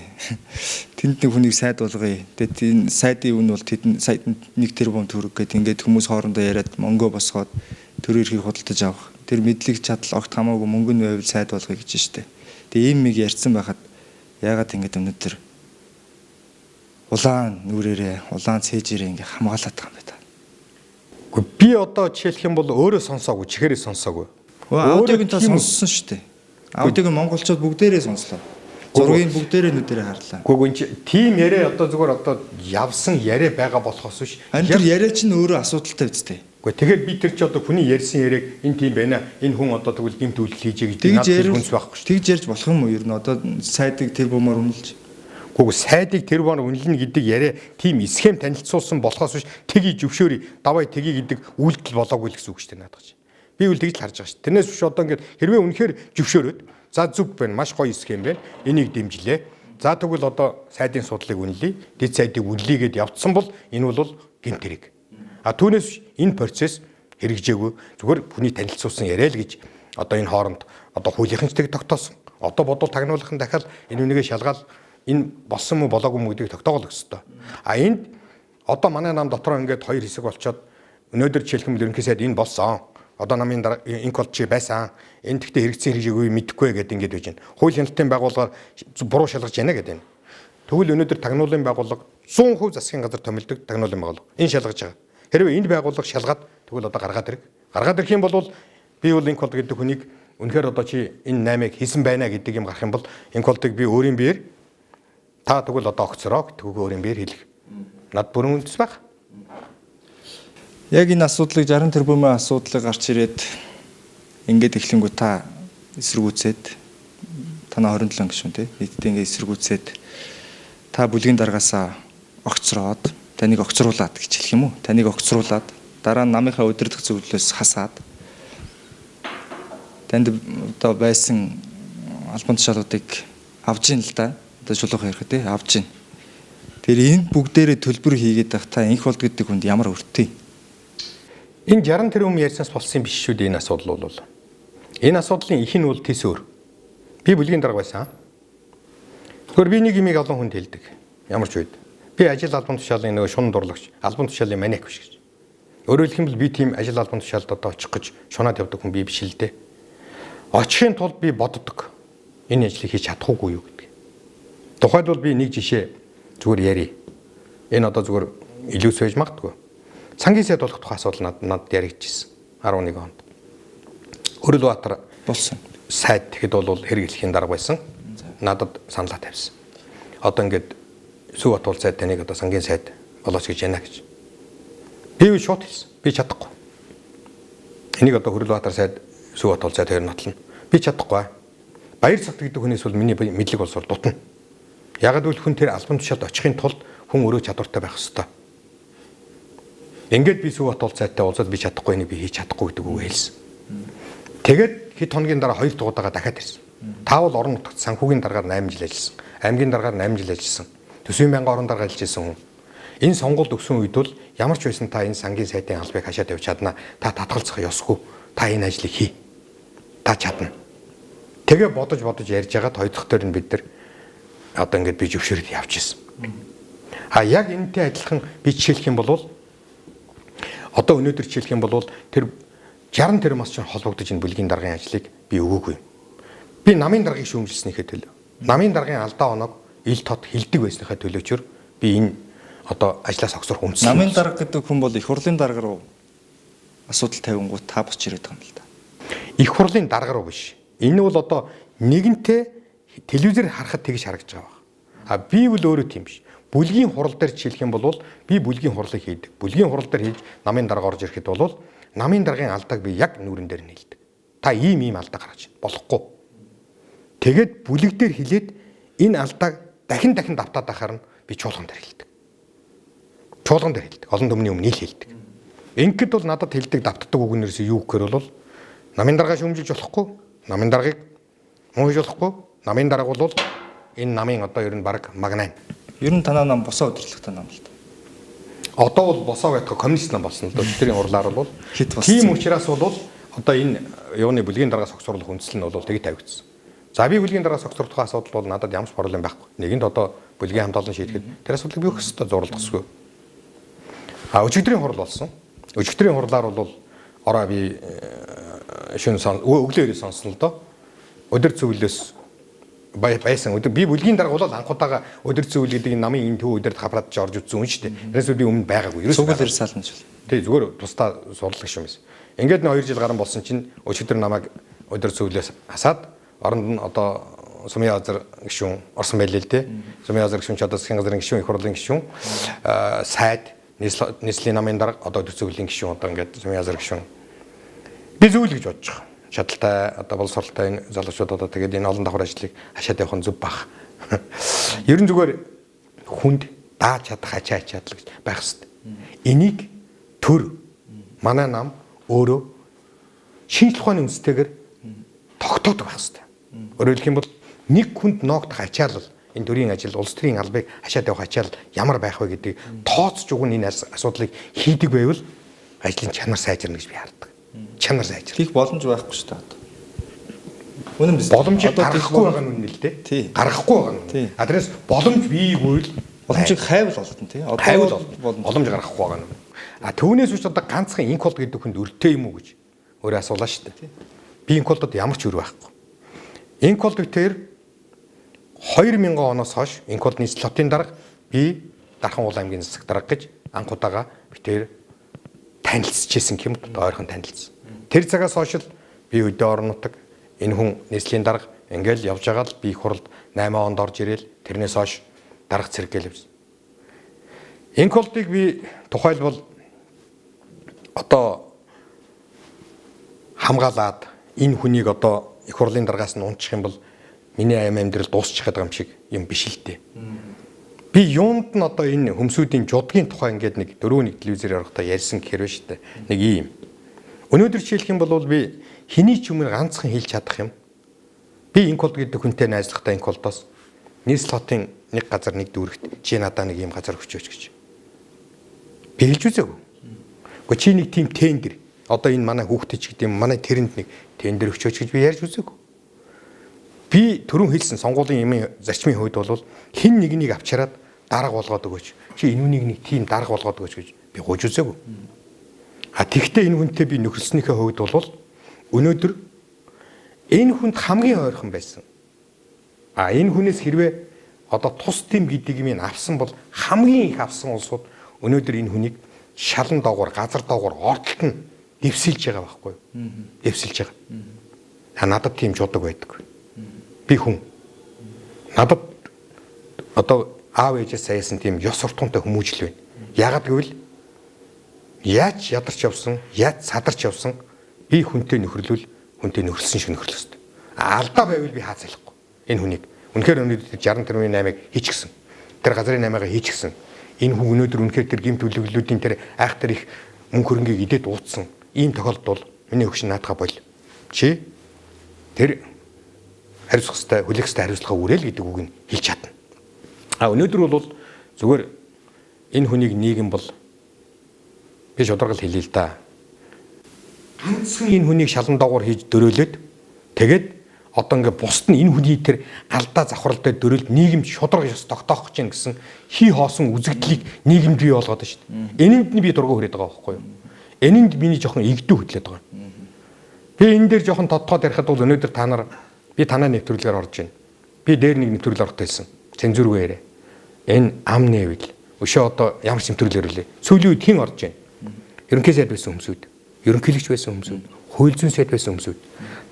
Тэнд нэг хүнийг сайд болгоё. Тэгээд энэ сайдын үн бол тэдэн сайд 1 тэрбум төгрөг гэдэг ингээд хүмүүс хоорондоо яриад мөнгө босгоод төр эрхийг худалдаж авах. Тэр мэдлэг чадал огт хамаагүй мөнгө нь байвал сайд болгоё гэж штэ. Тэгээ ийм миг ярьсан байхад яагаад ингэж өнөөдөр улаан нүрээрээ улаан цээжээрээ ингээ хамгаалаад байгаа юм бэ та. Үгүй би одоо жишээлх юм бол өөрөө сонсоогүй, чихээрээ сонсоогүй. Аудиог нь та сонссон шүү дээ. Аудиог нь монголчууд бүгдээрээ сонслоо. Зургийг бүгдээрээ нүдэрээ харлаа. Үгүй энэ тийм яриа одоо зүгээр одоо явсан яриа байгаа болохоос биш. Харин тэр яриа чинь өөрөө асуудалтай үстэй. Үгүй тэгэхээр би тэр чи одоо хүний ярьсан яриаг энэ тийм байна. Энэ хүн одоо тэгвэл гэмт үйлдэл хийжээ гэж надад хүнс байхгүй шүү. Тэгж ярьж болох юм уу ер нь одоо сайдыг тэр бумаар үнэлж. Үгүй сайдыг тэр бумаар үнэлнэ гэдэг яриа тийм схем танилцуулсан болохоос биш тгий зөвшөөрий давай тгий гэдэг үйлдэл болоогүй л гэсэн үг шүү дээ надад чи. Би үл тэгж л харж байгаа шүү. Тэрнээс биш одоо ингээд хэрвээ үнэхээр зөвшөөрөөд за зүг байна, маш гоё схем байна. Энийг дэмжлээ. За тэгвэл одоо сайдын судлалыг үнэлье, дэд сайдыг үнэлье гэд явцсан бол энэ бол гэмт хэрэг. А түүнээс энэ процесс хэрэгжээгүй зүгээр хүний танилцуулсан яриа л гэж одоо энэ хооронд одоо хуулийнхан ч тэг тогтоосон. Одоо бодвол тагнуулах нь дахиад энэ үнийгээ шалгаал энэ болсон мó болоогүй мó гэдгийг тогтоогоо л өгсөй. А энд одоо манай нам дотроо ингээд хоёр хэсэг болчоод өнөөдөр жишээлх юм бол ерөнхий сайд энэ болсон. Одоо намын дараа инк бол чи байсан. Энэ тэгтээ хэрэгцээ хэрэгжээгүй мэдэхгүй гэдэг ингээд байж байна. Хууль хяналтын байгууллагаар буруу шалгаж байна гэдэг байна. Тэгвэл өнөөдөр тагнуулын байгууллага 100% засгийн газар томилдог тагнуулын байгууллага. Энэ шалгаж байгаа. Хэрвээ энэ байгууллага шалгаад тэгвэл одоо гаргаад ирэх. Гаргаад ирэх юм бол би бол инк бол гэдэг хүнийг үнэхээр одоо чи энэ 8-ыг хийсэн байна гэдэг юм гарах юм бол инк болдыг би өөрийн биеэр та тэгвэл одоо огцроо гэдгийг өөрийн биеэр хэлэх. Над бүрэн үндэс байх. Яг энэ асуудлыг 60 тэрбумын асуудлыг гарч ирээд ингээд эхлэнгүү та эсэргүүцээд танаа 27 гишүүн тий нийтдээ ингээд эсэргүүцээд та бүлгийн даргаасаа огцроод таныг огцруулад гэж хэлэх юм уу? Таныг огцруулад дараа нь намынхаа удирдах зөвлөлөөс хасаад танд одоо байсан албан тушаалуудыг авж ийн л да. Одоо чулуухан ярих тий авж ийн. Тэр энэ бүгдээрээ төлбөр хийгээд байх та инх болд гэдэг хүнд ямар өртөй? Энэ 60 тэрбум ярьсанаас болсон юм биш шүү дээ энэ асуудал бол. Энэ асуудлын их нь бол тэс өөр. Би бүлгийн дарга байсан. Тэгэхээр би нэг юмыг олон хүнд хэлдэг. Ямар ч үед. Би ажил албан тушаалын нөгөө шун дурлагч, албан тушаалын маниак биш гэж. Өөрөөр хэлэх юм бол би тийм ажил албан тушаалд одоо очих гэж шунаад явдаг хүн би биш л дээ. Очихын тулд би боддог. Энэ ажлыг хийж чадах уугүй юу гэдэг. Тухайлбал би нэг жишээ зүгээр ярий. Энэ одоо зүгээр илүүс байж магадгүй. Сангийн сайд болох тухай асуудал надад яригдчихсэн. 11 онд. Хөрөлбаатар болсон. Сайд тэгэхэд бол хэрэглэхийн дарга байсан. Надад саналаа тавьсан. Одоо ингээд Сүхбатуул сайд таныг одоо сангийн сайд болооч гэж яана гэж. Би шууд хэлсэн. Би чадахгүй. Энийг одоо Хөрөлбаатар сайд, Сүхбатуул сайд хоёр нотлно. Би чадахгүй. Баяр цагт гэдэг хүнээс бол миний мэдлэг болсоор дутна. Яг л хүн тэр албан тушаалд очихын тулд хүн өөрөө чадвартай байх ёстой. Ингээд би Сүхбатуул сайдтай уулзаад би чадахгүй, энийг би хийж чадахгүй гэдэг үг хэлсэн. Тэгээд хэд хоногийн дараа хоёр дугуудаага дахиад ирсэн. Та бол орон нутагт санхүүгийн даргаар 8 жил ажилласан. Аймгийн даргаар 8 жил ажилласан. Төсвийн байнгын орон дарга ажиллаж байсан хүн. Энэ сонгуульд өгсөн үед бол ямар ч байсан та энэ сангийн сайдын албыг хашаад явж чадна. Та татгалзах ёсгүй. Та энэ ажлыг хий. Та чадна. Тэгээ бодож бодож ярьж байгаад хоёр дахь дээр нь бид нар одоо ингээд би зөвшөөрөд явж исэн. А яг энэтэй адилхан би жишээлх юм бол одоо өнөөдөр жишээлх юм бол тэр 60 тэрмас чинь холбогдож энэ бүлгийн даргын ажлыг би өгөөгүй. Би намын даргыг шүүмжилснийхээ төлөө, намын даргын алдаа оноог ил тод хилдэг байсныхаа төлөөчөр би энэ одоо ажлаас огсрох үндсэн. Намын дарга гэдэг хүн бол их хурлын дарга руу асуудал тавингууд та босч ирээд байгаа юм л да. Их хурлын дарга руу биш. Энэ бол одоо нэгэнтээ телевизээр харахад тэгж харагдаж байгаа баг. А би бол өөрөө тийм биш. Бүлгийн хурал дээр жишээлх юм бол би бүлгийн хурлыг хийдэг. Бүлгийн хурал дээр хийж намын дарга орж ирэхэд бол намын даргын алдааг би яг нүүрэн дээр нь хэлдэг. Та ийм ийм алдаа гаргаж болохгүй. Тэгээд бүлэг дээр хилээд энэ алдааг дахин дахин давтаад байхаар нь би чуулган дээр хэлдэг. Чуулган дээр хэлдэг. Олон түмний өмнө ил хэлдэг. Ингээд бол надад хэлдэг давтдаг үг нэрс юу гэхээр бол намын даргаа шүүмжилж болохгүй. Намын даргыг муу хийж болохгүй. Намын дарга бол энэ намын одоо ер нь баг магнаа. Ер нь танаа нам босоо удирдлагатай нам л да. Одоо бол босоо байтга коммунист нам болсон л да. Өчтөрийн урлаар бол тийм учраас бол одоо энэ юуны бүлгийн даргаас огцруулах үндсэл нь бол тэг тавигдсан. За би бүлгийн даргаас огцруулах асуудал бол надад ямар ч проблем байхгүй. Нэгэнд одоо бүлгийн хамт олон шийдэхэд тэр асуудлыг би өгөх ёстой, зурлах ёсгүй. А өчигдрийн хурал болсон. Өчигдрийн хурлаар бол ороо би шөнө өглөө ирээ сонсон л доо. Өдөр зөвлөөс байсан. Өдөр би бүлгийн дарга бол анхудаага өдөр зөвл гэдэг энэ намын энэ төв өдөрт хапраад ч орж үзсэн хүн шүү дээ. Тэрээс би өмнө байгаагүй. Ерөөс Сүгэл сална ч. Тий, зүгээр тусдаа сурлах юм байсан. Ингээд нэг 2 жил гарan болсон чинь өчигдөр намайг өдөр зөвлөөс хасаад оронд нь одоо Сумын Азар гишүүн орсон байлээ л дээ. Сумын Азар гишүүн ч одоо засгийн газрын гишүүн, их хурлын гишүүн, сайд, нийслэлийн намын дарга, одоо өдөр зөвлөлийн гишүүн одоо ингээд Сумын Азар гишүүн. Би зөвл гэж бодож байгаа. Чадaltaй одоо боловсролтой энэ залуучууд одоо тэгээд энэ олон давхар ажлыг хашаад явах нь зөв бах. Ер нь зүгээр хүнд дааж чадах ачаа ачаадал гэж байх хэвээр. Энийг төр манай нам өөрөө шинжлэх ухааны үндэстэйгээр тогтоодог байх хэвээр. Өөрөөр хэлэх юм бол нэг хүнд ноогдох ачаалал энэ төрийн ажил, улс төрийн албыг хашаад явах ачаал ямар байх вэ гэдгийг тооцож өгөн энэ асуудлыг хийдэг байвал ажлын чанар сайжирна гэж би хардаг. Чанар сайжирна. Хийх боломж байхгүй шүү дээ. Үнэн биз? Боломжийг гаргахгүй байгаа нь үнэн л дээ. Гаргахгүй байгаа нь. А тэрнээс боломж бийгүй л боломжийг хайвал олдно тий. Одоо боломж гаргахгүй байгаа нь. А түүнээс биш одоо ганцхан инколд гэдэг хүнд өртөө юм уу гэж өөрөө асуулаа шүү дээ. Би инколдод ямар ч өр байхгүй. Инколд тэр 2000 оноос хойш инколд нийслэл хотын дарга, би Дархан уул аймгийн засаг дарга гэж анх удаага би тэр танилцчихсэн юм ойрхон танилцсан. Тэр цагаас хойш л би өдөө орон нутаг энэ хүн нийслэлийн дарга ингээл явж байгаа л би их хуралд 8 онд орж ирээл тэрнээс хойш дарга цэргээл явсан. Инколдыг би тухайлбал одоо хамгаалаад энэ хүнийг одоо их хурлын даргаас нь унчих юм бол миний амьдрал дуусчих гэдэг юм шиг юм биш л дээ. Би юунд нь одоо энэ хөмсүүдийн жудгийн тухай ингээд нэг дөрөв нэг телевизээр орохдоо ярьсан гэхэр байна шүү дээ. Нэг ийм. Өнөөдөр жишээлх юм бол би хэний ч өмнө ганцхан хэлж чадах юм. Би инколд гэдэг хүнтэй найзлахдаа инколдоос нийслэл хотын нэг газар нэг дүүрэгт чи надаа нэг ийм газар өгчөөч гэж. Би хэлж үзээгүй. Гэхдээ чи нэг тийм тендер одоо энэ манай хүүхдэд ч гэдэг юм манай тэрэнд нэг тендер өгчөөч гэж би ярьж үзээгүй. Би түрүүн хэлсэн сонгуулийн юмын зарчмын хувьд бол хэн нэгнийг авчираад дарга болгоод өгөөч. Чи энэ үнийг нэг тийм дарга болгоод өгөөч гэж би гуйж үзээгүй. А тэгвэл энэ хүнтэй би нөхөрснийхээ хувьд бол өнөөдөр энэ хүнд хамгийн ойрхон байсан. А энэ хүнээс хэрвээ одоо тус тэм гэдэг юм авсан бол хамгийн их авсан улсууд өнөөдөр энэ хүнийг шалан доогуур, газар доогуур ордолт нь дэвсэлж байгаа байхгүй юу? Дэвсэлж байгаа. А надад тийм жудаг байдаг. Би хүн. Надад одоо аав ээжээс саяасан тийм ёс суртахуунтай хүмүүжил байна. Яагаад гэвэл яаж ядарч явсан, яаж садарч явсан би хүнтэй нөхөрлөл, хүнтэй нөхөрлсөн шиг нөхөрлөх ёстой. Алдаа байвал би хаацлахгүй. Энэ хүнийг үнэхээр өнөөдөр 60 тэрбумын 8-ыг хийчихсэн. Тэр газрын 8-ыг хийчихсэн. Энэ хүн өнөөдөр үнэхээр тэр гэмт үлэглүүдийн тэр айхтар их мөнгө хөрөнгийг идээд ууцсан. Ийм тохиолдолд бол миний хөгшин наадхаа бол чи тэр хариуцах ёстой, хүлээх ёстой хариуцлага үрээл гэдэг үг нь хэлж чадна. А өнөөдөр бол зүгээр энэ хүнийг нийгэм бол би шударгал хэлье л да. Ганцхан энэ хүнийг шалан доогуур хийж дөрөөлөд тэгээд одоо ингээ бусд нь энэ хүний тэр галдаа завхралтай дөрөөлд нийгэмд шударга ёс тогтоох гэж гэсэн хий хоосон үзэгдлийг нийгэмд бий болгоод байна шүү дээ. Энэнд нь би дургу хүрээд байгаа байхгүй юу? Энэнд миний жоохон игдүү хөтлөөд байгаа. Би энэ дээр жоохон тодтоод ярихад бол өнөөдөр та нар би танай нэвтрүүлгээр орж байна. Би дээр нэг нэвтрүүл орох байсан. Цензургүй яриа. Энэ ам нээвэл өшөө одоо ямар ч нэвтрүүл ирлээ. Сүүлийн үед хэн орж байна? Ерөнхий сайд байсан хүмүүсүүд, ерөнхийлөгч байсан хүмүүсүүд, хууль зүйн сайд байсан хүмүүсүүд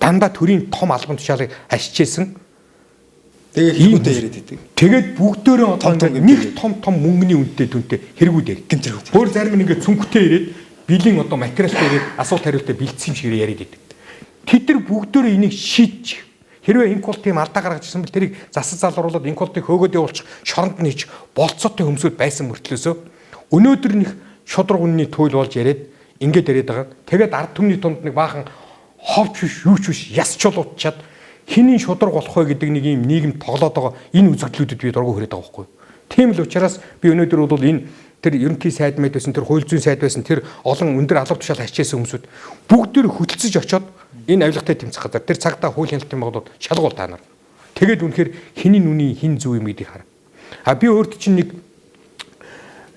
дандаа төрийн том албан тушаалыг ашижсэн. Тэгээд хэрэгүүдээ яриад идэг. Тэгээд бүгдөөрөө одоо нэг том том мөнгөний үнэтэй түнтэй хэрэгүүд ярь. Гэмт хэрэгүүд. Өөр зарим нь ингээд цүнхтэй ирээд бэлэн одоо материалтай ирээд асуулт хариултаа бэлдсэн юм шиг яриад идэг. Тэд нар бүгдөөрөө энийг шийдчих. Хэрвээ инкул тийм алдаа гаргаж ирсэн бол тэрийг засаж залруулад инкултыг хөөгөөд явуулчих, шоронд нь хийчих болцоотой хүмүүсүүд байсан мөртлөөсөө өнөөдөр них шудраг үнний туйл болж яриад ингээд яриад байгаа. Тэгээд ард түмний тунд нэг баахан ховч биш, юу ч биш, яс чулуучаад хинийн шудраг болох вэ гэдэг нэг юм нийгэм тоглоод байгаа энэ үзэгдлүүдэд би дургу хүрээд байгаа байхгүй юу. Тийм л учраас би өнөөдөр бол энэ тэр ерөнхий сайд мэд байсан, тэр хууль зүйн сайд байсан, тэр олон өндөр алба тушаал хачижсэн хүмүүсүүд бүгд төр хөтөлцөж очоод энэ авилгатай тэмцэх газар тэр цагтаа хууль хяналтын байгууллагууд шалгуул та нар. Тэгээд үнэхээр хинийн нүний хин зөв юм гэдгийг хар. А би өөрт чинь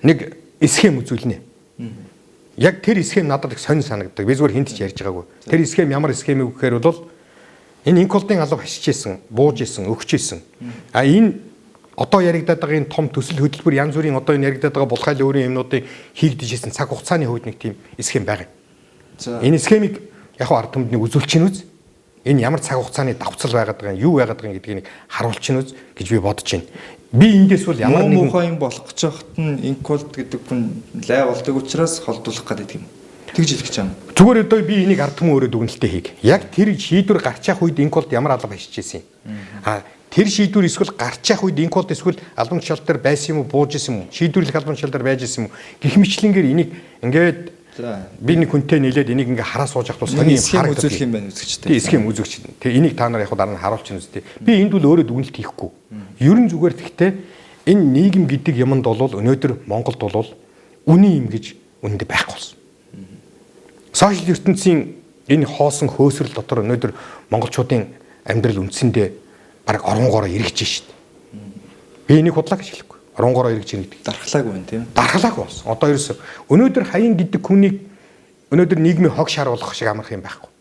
нэг схем үзүүлнэ. Яг тэр схем надад их сонь санагддаг. Би зүгээр хинт ч ярьж байгаагүй. Тэр схем ямар схем вэ гэхээр бол энэ инколдын алба хашижсэн, бууж исэн, өгч исэн. А энэ одоо яригадаад байгаа энэ том төсөл хөтөлбөр янз бүрийн одоо энэ яригадаад байгаа булхайл өөрийн юмнуудыг хийгдэж исэн цаг хугацааны хувьд нэг тийм схем байгаа. Энэ схемийг яг ард түмэнд нэг үзүүлчих нь үз. Энэ ямар цаг хугацааны давцал байгаад байгаа юм, юу байгаад байгаа юм гэдгийг нэг харуулчих нь үз гэж би бодож байна. Би эндээс бол ямар нэгэн муухай юм болох гэж байхад нь инколд гэдэг хүн лай болдог учраас холдуулах гэдэг юм. Тэгж хэлэх гэж байна. Зүгээр өдөө би энийг ард түмэн өөрөө дүгнэлтээ хийг. Яг тэр шийдвэр гарч явах үед инколд ямар алба хашиж исэн юм. А тэр шийдвэр эсвэл гарч явах үед инколд эсвэл албан тушаал дээр байсан юм уу, бууж исэн юм уу? Шийдвэрлэх албан тушаал дээр байж исэн юм уу? Гэх мэтлэнгээр энийг ингээд би нэг хүнтэй нийлээд энийг ингээ хараа сууж явах тул сони юм харагдах үзүүлэх юм байна үзэгчтэй. Тий, схем үзэгч. Тэг энийг та нар яг дараа нь харуулчих нь үстэй. Би энд бол өөрөө дүгнэлт хийхгүй. Ерөн зүгээр тэгтээ энэ нийгэм гэдэг юмд бол өнөөдөр Монголд бол үнийн юм гэж үнэндээ байхгүй болсон. Сошиал ертөнцийн энэ хоосон хөөсрөл дотор өнөөдөр монголчуудын амьдрал үндсэндээ бараг оронгоороо эргэж шít. Би энийг худлаа гэж хэлэхгүй. Оронгоороо эргэж ийн гэдэг. Дархлаагүй байна тийм. Дархлаагүй болсон. Одоо ерөөсө өнөөдөр хаян гэдэг хүнийг өнөөдөр нийгмийн хог шар болгох шиг амарх юм байхгүй.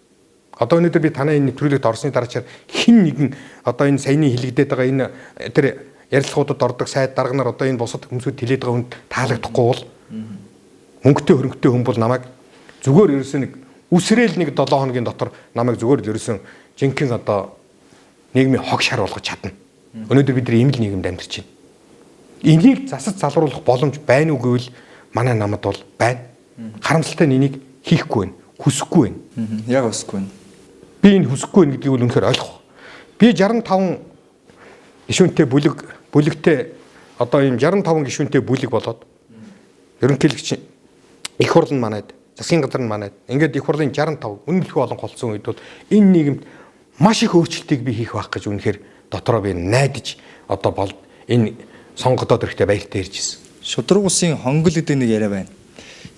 Одоо өнөөдөр би танай энэ нэвтрүүлэгт орсны дараачаар хин нэгэн одоо энэ саяны хэлэгдээд байгаа энэ тэр ярилцлагуудад ордог сайд дарга нар одоо энэ бусад хүмүүсүүд хэлээд байгаа хүнд таалагдахгүй бол мөнгөтэй хөрөнгөтэй хүн бол намайг зүгээр ерөөсөө нэг үсрээл нэг 7 хоногийн дотор намайг зүгээр л ерөөсөө жинхэнэ одоо нийгмийн хог шар болгож чадна. Өнөөдөр бид нар ийм л нийгэмд амьдарч байна. Энийг засаж залруулах боломж байна уу гэвэл манай намд бол байна. Харамсалтай нь энийг хийхгүй байна, хүсэхгүй байна. Яг хүсэхгүй байна. Би энэ хүсэхгүй байна гэдгийг бол үнэхээр ойлгох. Би 65 гишүүнтэй бүлэгтэй одоо ийм 65 гишүүнтэй бүлэг болоод ерөнхийлөгч их хурл нь манайд, засгийн газар нь манайд. Ингээд их хурлын 65 үнэлэхүү олон голцсон үед бол энэ нийгэмд маш их өөрчлөлтийг би хийх байх гэж үнэхээр дотроо би найдаж одоо бол энэ сонгодоод ирэхдээ баяртай ирж ирсэн. Шудраг усын хонгол гэдэг нэг яриа байна.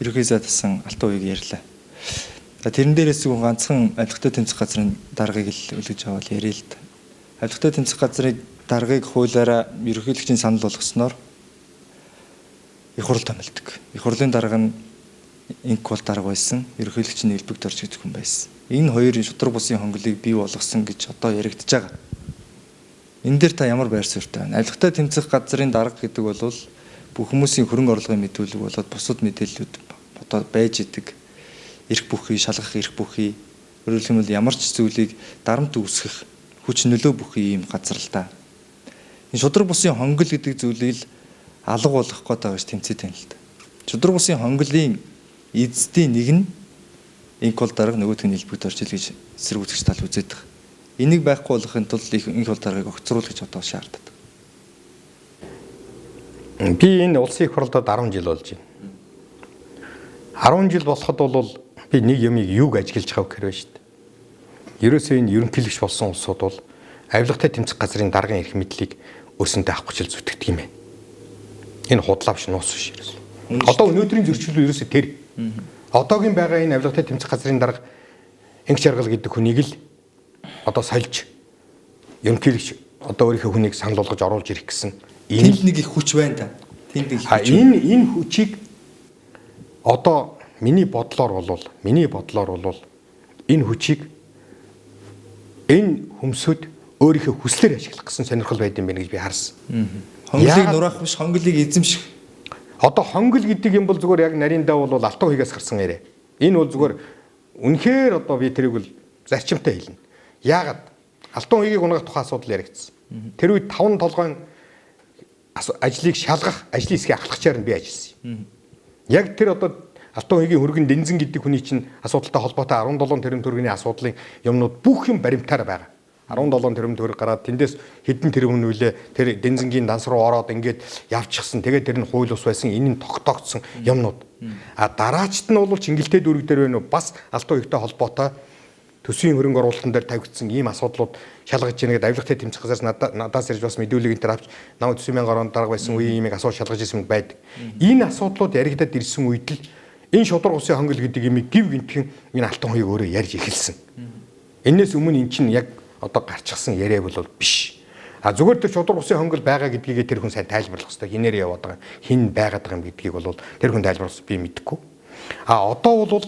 Ерөнхий сайд тасан алтан уяг ярьлаа. За тэрэн дээрээс зөвхөн ганцхан авилгатай тэмцэх газрын даргаыг л үлгэж аваад яриа л да. Авилгатай тэмцэх газрын даргаыг хуулиараа ерөнхийлөгчийн санал болгосноор их хурл томилдог. Их хурлын дарга нь инквал дарга байсан. Ерөнхийлөгч нь элбэг дорж гэж хүн байсан. Энэ хоёрын шудраг бусын хонголыг бий болгосон гэж одоо яригдж байгаа. Энэ дээр та ямар байр суурьтай байна? Авилгатай тэмцэх газрын дарга гэдэг бол бүх хүмүүсийн хөрөнгө оруулалтын мэдүүлэг болоод бусад мэдээллүүд одоо байж идэг. Эрх бүхий, шалгах эрх бүхий, өөрөөр хэлбэл ямар ч зүйлийг дарамт үүсгэх хүч нөлөө бүхий ийм газар л да. Энэ шудраг бусын хонгол гэдэг зүйлийг л алга болгох гээд байгаа гэж тэмцээд байна л да. Шудраг бусын хонголын эзэдийн нэг нь инх бол дарга, нөгөөх нь элбэгт орж ил гэж эсэргүүцэгч тал үзээд байгаа. Энийг байхгүй болгохын тулд инх бол даргаыг огцруулах гэж одоо шаарддаг. Би энэ улсын их хурлд 10 жил болж байна. 10 жил болоход бол би нэг юмыг юуг ажиглаж байгаа гэхээр байна шүү дээ. Ерөөсөө энэ ерөнхийлөгч болсон улсууд бол авилгатай тэмцэх газрын даргын эрх мэдлийг өөрсөндөө авах гэж зүтгэдэг юм байна. Энэ худлаа биш, нуус биш ерөөсөө. Одоо өнөөдрийн зөрчил ерөөсөө тэр. Одоогийн байгаа энэ авилгатай тэмцэх газрын дарга Инх Жаргал гэдэг хүнийг л одоо сольж ерөнхийлөгч одоо өөрийнхөө хүнийг санал болгож оруулж ирэх гэсэн. Тэнд нэг их хүч байна та. Тэнд их хүч. Энэ хүчийг одоо миний бодлоор бол энэ хүчийг энэ хүмсүүд өөрийнхөө хүслээр ашиглах гэсэн сонирхол байд юм байна гэж би харсан. Хонголыг нураах биш, хонголыг эзэмших. Одоо хонгол гэдэг юм бол зүгээр яг нарийн даа бол алтан хуйгаас гарсан яриа. Энэ бол зүгээр үнэхээр одоо би тэрийг бол зарчимтай хэлнэ. Яагаад? Алтан хуйгийг унаах тухай асуудал яригдсан. Тэр үед 5 толгойн ажлыг шалгах, ажлын хэсгийг ахлахчаар нь би ажилласан юм. Яг тэр одоо алтан хуйгийн хөргөн дэнзэн гэдэг хүний чинь асуудалтай холбоотой 17 тэрбум төгрөгийн асуудлын юмнууд бүх юм баримтаар байгаа. 17 тэрбум төгрөг гараад тэндээс хэдэн тэрбум нүлээ тэр дэнзэнгийн данс руу ороод ингээд явчихсан. Тэгээд тэр нь хууль ус байсан, энэ нь тогтоогдсон юмнууд. А дараачт нь бол Чингэлтэй дүүрэг дээр байна уу? Бас алтан хуйгтай холбоотой төсвийн хөрөнгө оруулалтын дээр тавигдсан ийм асуудлууд шалгаж яах гээд авилгатай тэмцэх газраас надаас ирж бас мэдүүлэг энэ төр авч намайг 40 мянган орон дарга байсан үеийн имийг асуу шалгаж ирсэн байдаг. Энэ асуудлууд яригадад ирсэн үед л энэ шударга усын хонгол гэдэг имийг гів гинтхэн энэ алтан хуйг өөрөө ярьж эхэлсэн. Энээс өмнө эн чинь яг одоо гарчихсан яриа бол биш. А зүгээр тэр шударга усын хонгол байгаа гэдгийг тэр хүн сайн тайлбарлах хэрэгтэй. Хинээр яваад байгаа, хин байгаад байгаа юм гэдгийг бол тэр хүн тайлбарлах би мэдэхгүй. А одоо бол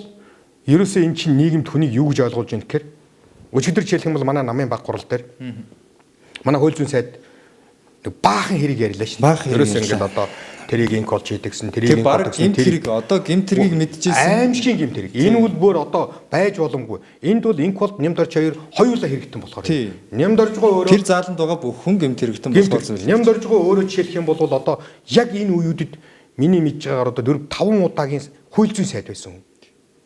ерөөсөө эн чинь нийгэмд хүнийг юу гэж ойлгуулж байна гэхээр өчигдөр жишээлх юм бол манай намын баг гурал дээр манай хууль зүйн сайд нэг баахан хэрэг ярьлаа шүү дээ. Ерөөсөө ингээд одоо тэрийг инк болж хийдэгсэн, тэрийг инк болдогсон, тэрийг одоо гэмт хэргийг мэдчихсэн. Аимшигын гэмт хэрэг. Энэ бол бүр одоо байж боломгүй. Энд бол инк болд нямд орж хоёр хоёулаа хэрэгтэн болохоор. Нямд оржгоо өөрөө тэр зааланд байгаа бүх хүн гэмт хэрэгтэн болохоор зүйл. Нямд оржгоо өөрөө жишээлх юм бол одоо яг энэ үеүүдэд миний мэдж байгаагаар одоо 4 5 удаагийн хууль зүйн сайд байсан.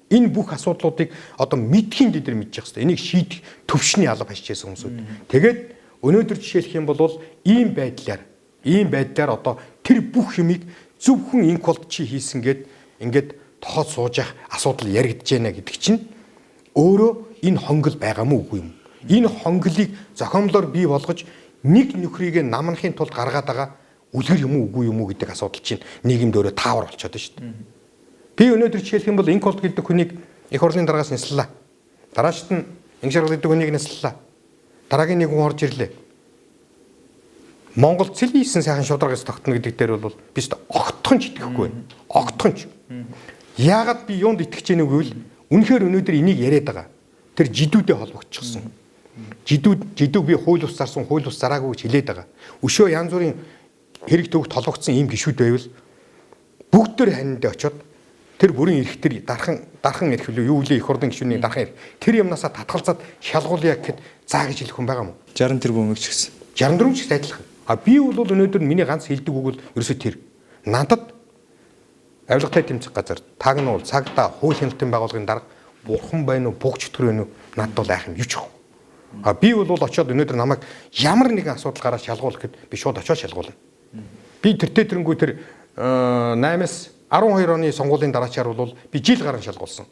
Энэ бүх асуудлуудыг одоо мэдхийн дэдэр мэдчих хэвээр. Энийг шийдэх төвшний алба хашижсэн хүмүүсүүд. Тэгээд өнөөдөр жишээлх юм бол ийм байдлаар одоо тэр бүх юмыг зөвхөн инк болд чи хийсэн гэд ингээд тохоод сууж явах асуудал яригдж байна гэдэг чинь өөрөө энэ хонгол байгаа мó үгүй юм. Энэ хонголыг зохиомлоор бий болгож нэг нөхрийг намнахын тулд гаргаад байгаа үлгэр юм уу үгүй юм уу гэдэг асуудал чинь нийгэмд өөрөө таавар болчиход байна шүү дээ. Би өнөөдөр жишээлх юм бол инк болд гэдэг хүнийг их хурлын дараагаас няслалаа. Дараачт нь инх жаргал гэдэг хүнийг няслалаа. Дараагийн нэг хүн орж ирлээ. Монгол цэлийсэн сайхан шударгаас тогтно гэдэг дээр бол би ч огтхон ч итгэхгүй байна. Огтхон ч. Яагаад би юунд итгэж гэнэ гэвэл үнэхээр өнөөдөр энийг яриад байгаа. Тэр жидүүдэд холбогдчихсон. Жидүү би хууль ус зарсан, хууль ус зараагүй гэж хэлээд байгаа. Өшөө янз бүрийн хэрэг төвөгт холбогдсон ийм гişүүд байвал бүгд төр ханьд очиод тэр бүрийн эрх тэр дархан эрх лүү юу лээ их хурлын гишүүний дархан эрх тэр юмнасаа татгалзаад шалгуулъя гэхэд заа гэж хэлэх хүн байгаа юм уу? 60 тэрбум ч гэсэн. 64 ч гэсэн адилхан. А би бол өнөөдөр миний ганц хэлдэг үг бол ерөөсөө тэр. Надад авилгатай тэмцэх газар тагнуул цагдаа хууль хяналтын байгууллагын дарга бурхан байна уу, буг чөтгөр байна уу надад бол айх юм юу ч юм. А би бол очиод өнөөдөр намайг ямар нэгэн асуудал гараад шалгуулах гэхэд би шууд очиод шалгуулна. Би тэртээ тэрнгүү тэр 8-аас 12 оны сонгуулийн дараачаар бол би жил гарan шалгуулсан.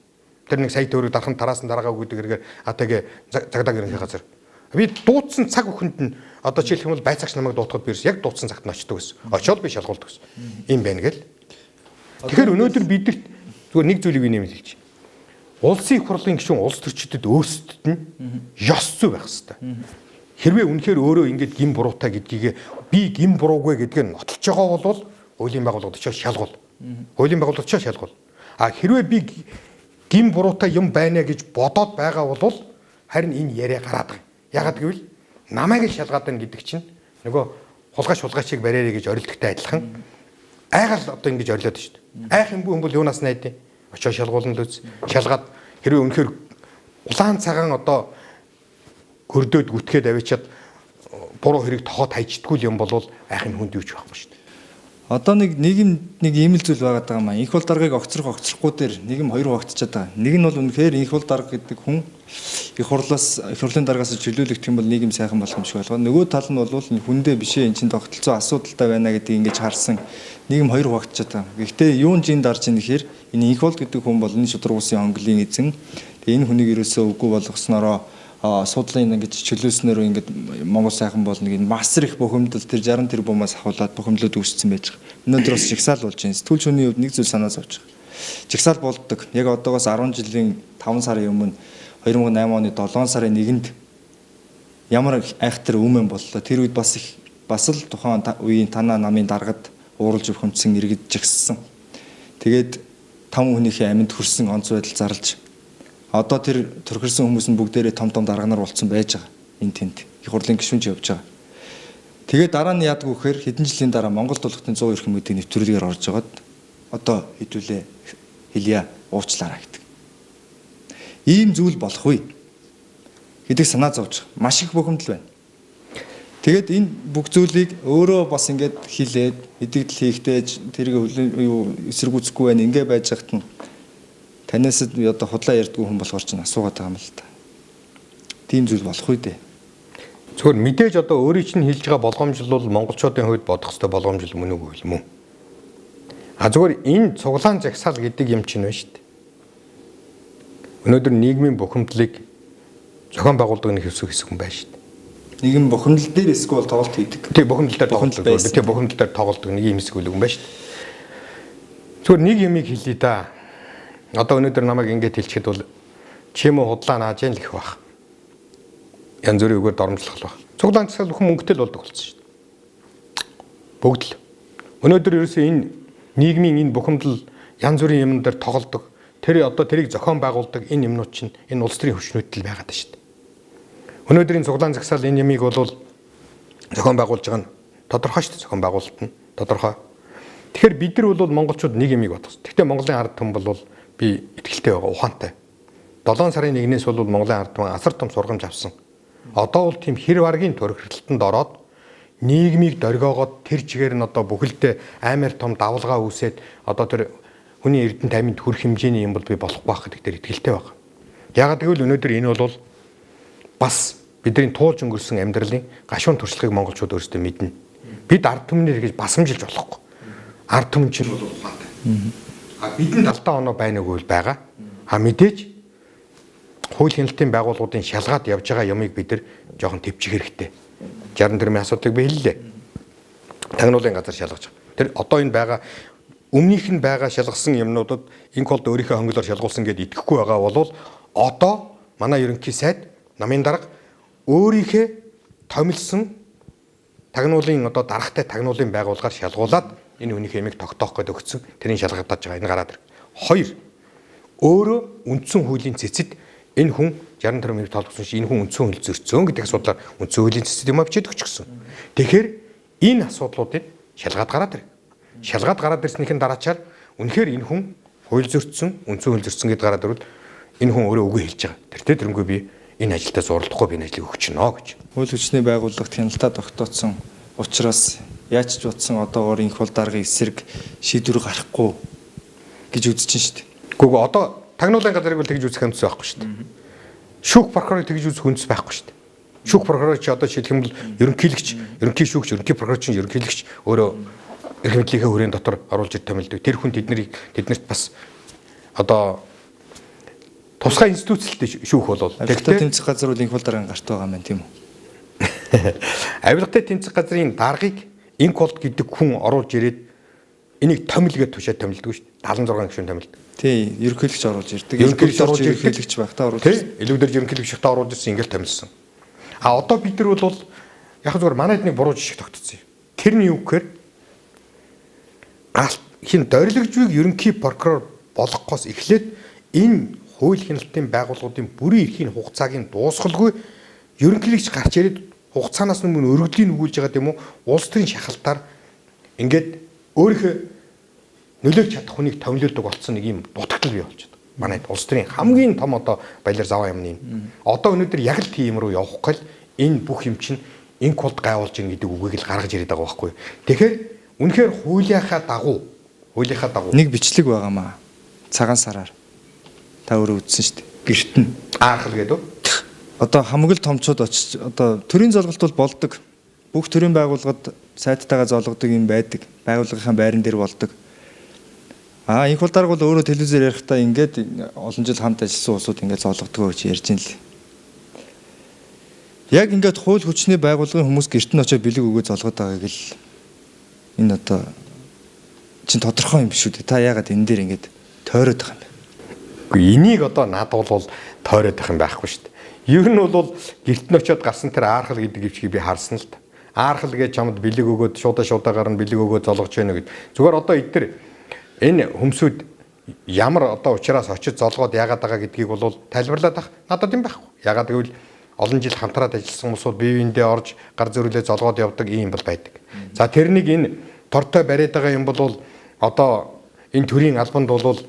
Тэр нэг сая төгрөг дархан тараасан дараагаа гэдэг хэрэгээр АТГ цагдаа гэрийн газар. Би дуудсан цаг бүхэнд нь одоо жишээлх юм бол байцаагч намайг дуутахад би яг дуудсан цагт нь очдог гэсэн. Очоод би шалгуулдаг гэсэн. Ийм байна гэл. Тэгэхээр өнөөдөр бидэрт зүгээр нэг зүйлийг би нэмэлт хэлчих. Улсын их хурлын гишүүн улс төрчдөд өөрсдөд нь ёс зүй байх хэвээр. Хэрвээ үнэхээр өөрөө ингэж гин буруутай гэдгийг би гин буруугүй гэдгийг нотолж байгаа бол хуулийн байгууллагад очиод шалгуул. Хуулийн байгууллагад очиод шалгуул. А хэрвээ би гин буруутай юм байна гэж бодоод байгаа бол харин энэ яриа гараад байгаа. Ягаад гэвэл Намайг л шалгаад байна гэдэг чинь нөгөө хулгай шулгайчийг бариарэ гэж орилдогтой адилхан айгаал одоо ингэж орилоод шүү дээ. Айх юм бүү юм бол юунаас найдیں۔ Очоо шалгуулна л үз. Шалгаад хэрвээ үнэхээр улаан цагаан одоо хөрдөөд гүтгээд авчиад буруу хэрэг тохоод хайчдаггүй юм бол айх юм хүнд юу ч байхгүй шүү дээ. Одоо нэг нийгэм нэг ийм л зүйл байгаад байгаа юм аа. Инх бол даргаыг огцрох огцрохгүй дээр нийгэм хоёр хуваагдчихад байгаа. Нэг нь бол үнэхээр инх бол дарга гэдэг хүн их хурлаас их хурлын даргаас чөлөөлөгдөх юм бол нийгэм сайхан болох юм шиг болгоо. Нөгөө тал нь бол хүндээ биш ээ, эн чинь тогтолцоо асуудалтай байна гэдгийг ингэж харсан нийгэм хоёр хуваагдчихад байгаа. Гэхдээ юун жин дарж ийн гэхээр энэ инх бол гэдэг хүн бол энэ шударга улсын хонглын эзэн. Тэгээ энэ хүнийг ерөөсөө үгүй болгоснороо суудлын ингэж чөлөөснөөр ингээд Монгол сайхан болно гэх масар их бухимдал тэр 60 тэрбумаас ахуулаад бухимдлууд үүссэн байж байгаа. Өнөөдөр бас жигсаал болж байна. Сэтгүүлч хүний хувьд нэг зүйл санаа зовж байгаа. Жигсаал болдог. Яг одоогоос 10 жилийн 5 сарын өмнө 2008 оны 7 сарын 1-нд ямар айхтар өмнө боллоо. Тэр үед бас их бас л тухайн үеийн танаа намын даргад ууралж өвхөмцсөн иргэд жигссэн. Тэгээд 5 хүнийхээ амьд хөрсөн онц байдал зарлж одоо тэр төрхөрсөн хүмүүс нь бүгдээрээ том том дарга нар болцсон байж байгаа. Энэ тэнд их хурлын гишүүнч явж байгаа. Тэгээд дараа нь яадаг вэ гэхээр хэдэн жилийн дараа Монгол тулгатын 100 эрхэм гэдэг нэвтрүүлгээр орж агаад одоо хэдүүлээ хэлье уучлаарай гэдэг. Ийм зүйл болох үе гэдэг санаа зовж маш их бухимдал байна. Тэгээд энэ бүх зүйлийг өөрөө бас ингээд хилээд эдэгдэл хийхдээ тэрийг юу эсэргүүцэхгүй байна ингээ байж хахад нь танаас одоо худлаа ярьдгүй хүн болохоор чинь асуугаад байгаа юм л та. Тийм зүйл болох үү дээ. Зөвхөн мэдээж одоо өөрийн чинь хэлж байгаа болгоомжлол бол монголчуудын хувьд бодох ёстой болгоомжлол мөн үгүй юм уу? А зөвхөн энэ цуглаан жагсаал гэдэг юм чинь байна шүү дээ. Өнөөдөр нийгмийн бухимдлыг зохион байгуулдаг нэг хэсэг хэсэг хүн байна шүү дээ. Нийгэм бухимдал дээр эсвэл тоглолт хийдэг. Тий, бухимдал дээр тоглолт. Тий, бухимдал дээр тоглолдог нэг юм хэсэг үл юм байна шүү дээ. Зөвхөн нэг юмыг хэлье да. Одоо өнөөдөр намайг ингэж хэлчихэд бол чи юм уу худлаа нааж яах л гэх байх. Янз бүрийн үгээр доромжлох л байх. Цуглаан жагсаал бүхэн мөнгөтэй л болдог болсон шүү дээ. Бүгд л. Өнөөдөр ерөөсөө энэ нийгмийн энэ бухимдал янз бүрийн юмн дээр тоглодог. Тэр одоо тэрийг зохион байгуулдаг энэ юмнууд чинь энэ улс төрийн хөвчнүүд л байгаад байна шүү дээ. Өнөөдрийн цуглаан жагсаал энэ юмыг бол зохион байгуулж байгаа нь тодорхой шүү дээ. Зохион байгуулалт нь тодорхой. Тэгэхээр бид нар бол монголчууд нэг юмыг бодох. Гэхдээ Монголын ард түмэн бол би итгэлтэй байгаа, ухаантай. 7 сарын 1-ээс бол Монголын ард түмэн асар том сургамж авсан. Одоо бол тийм хэр варгийн төрхөлтөнд ороод нийгмийг дөргиогоод тэр чигээр нь одоо бүхэлдээ амар том давлгаа үүсээд одоо тэр хүний эрдэнэ таймынд хүрэх хэмжээний юм бол би болохгүй байх гэдэг дээр итгэлтэй байгаа. Яагаад гэвэл өнөөдөр энэ бол бас бидний туулж өнгөрсөн амьдралын гашуун туршлагыг монголчууд өөрсдөө мэднэ. Бид ард түмнэр гэж басамжилж болохгүй. Ард түмэн чинь бол ухаантай. А бидэнд алдаа оноо байна уу гэвэл байгаа. А мэдээж хууль хяналтын байгууллагуудын шалгаад явж байгаа юмыг бид нар жоохон төвчих хэрэгтэй. 60 тэрмийн асуудлыг би хэллээ. Тагнуулын газар шалгаж байгаа. Тэр одоо энэ байгаа өмнөх нь байгаа шалгасан юмнуудад инколд өөрийнхөө хонглоор шалгуулсан гэдээ итгэхгүй байгаа бол одоо манай ерөнхий сайд намын дарга өөрийнхөө томилсон тагнуулын одоо даргатай тагнуулын байгууллагаар шалгуулад энэ хүнийхээ ямиг тогтоох гээд өгсөн. Тэрийг шалгагдаж байгаа. Энэ гараад ирэх. Хоёр, өөрөө үндсэн хуулийн цэцэд энэ хүн 64 хэрэг тоологдсон чи энэ хүн үндсэн хууль зөрчсөн гэдэг асуудлаар үндсэн хуулийн цэцэд юм авчиад өгчихсөн. Тэгэхээр энэ асуудлуудыг шалгаад гараад ирэх. Шалгаад гараад ирснийхэн дараачаар үнэхээр энэ хүн хууль зөрчсөн, үндсэн хууль зөрчсөн гэдээ гараад ирвэл энэ хүн өөрөө үгүй хэлж байгаа. Тэртээ тэрнгүй би энэ ажилдаа зурлахгүй би энэ ажлыг өгчнө гэж. Хууль хүчний байгууллагт хяналтаа тогтооцсон учраас яаж ч утсан одоогоор инх бол даргын эсрэг шийдвэр гарахгүй гэж үзэж чинь шүү дээ. Үгүй одоо тагнуулын газрыг бол тэгж үзэх өнцөс байхгүй шүү дээ. Шүүх прокурорыг тэгж үзэх өнцөс байхгүй шүү дээ. Шүүх прокурор чи одоо жишээлх юм бол ерөнхийлөгч, ерөнхий шүүгч, ерөнхий прокурор чинь ерөнхийлөгч өөрөө эрх мэдлийнхээ хүрээнд дотор оруулж ир томилдог. Тэр хүн тэднэрт бас одоо тусгай институцэлтэй шүүх болол. Авилгатай тэмцэх газар бол инх бол даргын гарт байгаа юм байна тийм үү? Авилгатай тэмцэх газрын даргыг инколд гэдэг хүн оруулж ирээд энийг томил гэж тушаад томилдог шүү дээ. 76 гишүүн томилдог. Тий, ерөнхийлөгч оруулж ирдэг. Ерөнхийлөгч оруулж ерөнхийлөгч байхдаа оруулж ирсэн. Тий, илүүдэр ерөнхийлөгч байхдаа оруулж ирсэн, ингээл томилсон. А одоо бид нар бол яг зүгээр манайд нэг буруу жишг тогтцсон юм. Тэр нь юу гэхээр хин дөрилгжвийг ерөнхий прокурор болгохоос эхлээд энэ хууль хяналтын байгууллагуудын бүрийн эрхийн хугацааг нь дуусгалгүй ерөнхийлөгч гарч ирээд Хугацаанаас өмнө өргөдлийн өгүүлж байгаа юм уу? Улс төрийн шахалтаар ингээд өөрийнхөө нөлөөлж чадах хүнийг томилолдог болсон нэг юм дутагдал бий болчиход. Манай улс төрийн хамгийн том одоо баялаар заваа юм нэ. Одоо өнөөдөр яг л тийм рүү явахгүй л энэ бүх юм чинь инкулд гайвуулж ийн гэдэг үгийг л гаргаж ирээд байгаа байхгүй. Тэгэхээр үнэхээр хуулийнхаа дагуу нэг бичлэг байгаамаа. Цагаан сараар та өөрөө үзсэн шүү дээ. Гэрт нь аархал гэдэг үү? Одоо хамаг л томчууд очиж одоо төрийн золголт бол болдог. Бүх төрийн байгууллагад сайттайгаа золгодог юм байдаг. Байгууллагынхаа байран дээр болдог. Аа инх бол дарга бол өөрөө телевизээр ярихдаа ингээд олон жил хамт ажилласан улсууд ингээд золгодгоо гэж ярьж ин л. Яг ингээд хууль хүчний байгууллагын хүмүүс гэрт нь очиж бэлэг өгөө золгоод байгааг л энэ одоо чин тодорхой юм биш үү? Та яагаад энэ дээр ингээд тойроод байгаа юм бэ? Үгүй энийг одоо надад бол тойроод байх юм байхгүй шүү дээ. Ер нь бол гэрт нь очиод гарсан тэр аархал гэдэг ивчгийг би харсан л та. Аархал гэж чамд бэлэг өгөөд шуудаагаар нь бэлэг өгөөд золгож байна гэд. Зүгээр одоо эдгээр энэ хөмсүүд ямар одоо учраас очиж золгоод яагаад байгаа гэдгийг бол тайлбарлаад ах надад юм байхгүй. Яагаад гэвэл олон жил хамтраад ажилласан хүмүүсүүд бие биендээ орж гар зөрүүлээ золгоод явдаг ийм бол байдаг. За тэрнийг энэ тортой бариад байгаа юм бол одоо энэ төрийн албанд бол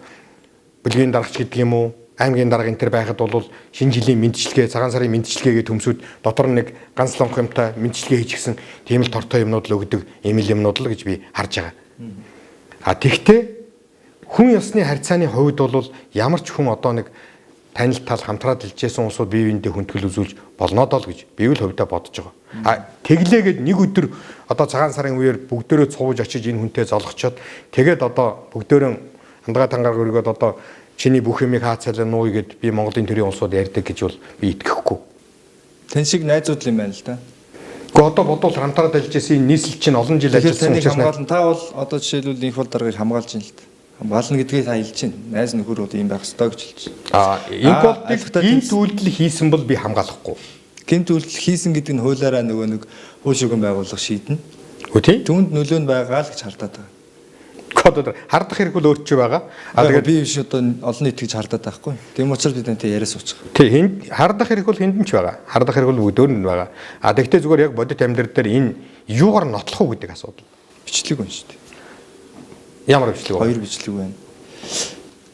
бүлгийн дарагч гэдэг юм уу аймгийн дарга энэ төр байхад бол шинэ жилийн мэдчилгээ, цагаан сарын мэдчилгээ гэх төмсүүд дотор нэг ганц лонх юмтай мэдчилгээ хийчихсэн тийм л тортой юмнууд л өгдөг ийм л юмнууд л гэж би харж байгаа. А тэгтээ хүн ёсны харьцааны хувьд бол ямар ч хүн одоо нэг танил тал хамтраад илжсэн улсууд бие биендээ хүндэтгэл үзүүлж болно доо л гэж би л хувьдаа бодож байгаа. А тэглээгээд нэг өдөр одоо цагаан сарын үеэр бүгдөөрөө цувж очиж энэ хүнтэй золгочоод тэгээд одоо бүгдөөрөө хандгаа тангаар өргөөд одоо чиний бүх юмыг хаацайлаа нууя гэд би Монголын төрийн улсууд ярьдаг гэж бол би итгэхгүй. Тэн шиг найзууд юм байна л да. Гэхдээ одоо бодвол хамтраад ажиллаж исэн энэ нийслэл чинь олон жил ажилласан учраас хамгаална. Та бол одоо жишээлбэл инх бол даргаыг хамгаалж байна л да. Хамгаална гэдгийг та хэлж байна. Найз нөхөр бол ийм байх ёстой гэж хэлж байна. Аа инх бол гэмт үйлдэл хийсэн бол би хамгаалахгүй. Гэмт үйлдэл хийсэн гэдэг нь хуулиараа нөгөө нэг хууль шүүгэн байгууллага шийднэ. Үгүй тийм. Түүнд нөлөө нь байгаа л гэж хардаад байгаа. Одоо хардах хэрэг бол өөрчөө байгаа. А тэгээд би биш одоо олон нийт гэж хардаад байхгүй. Тийм учраас би тантай яриа суучих. Тий, хинд хардах хэрэг бол хинд нь ч байгаа. Хардах хэрэг бол бүгдөөр нь байгаа. А тэгтээ зүгээр яг бодит амьдрал дээр энэ юугаар нотлох уу гэдэг асуудал. Бичлэг байна шүү дээ. Ямар бичлэг вэ? Хоёр бичлэг байна.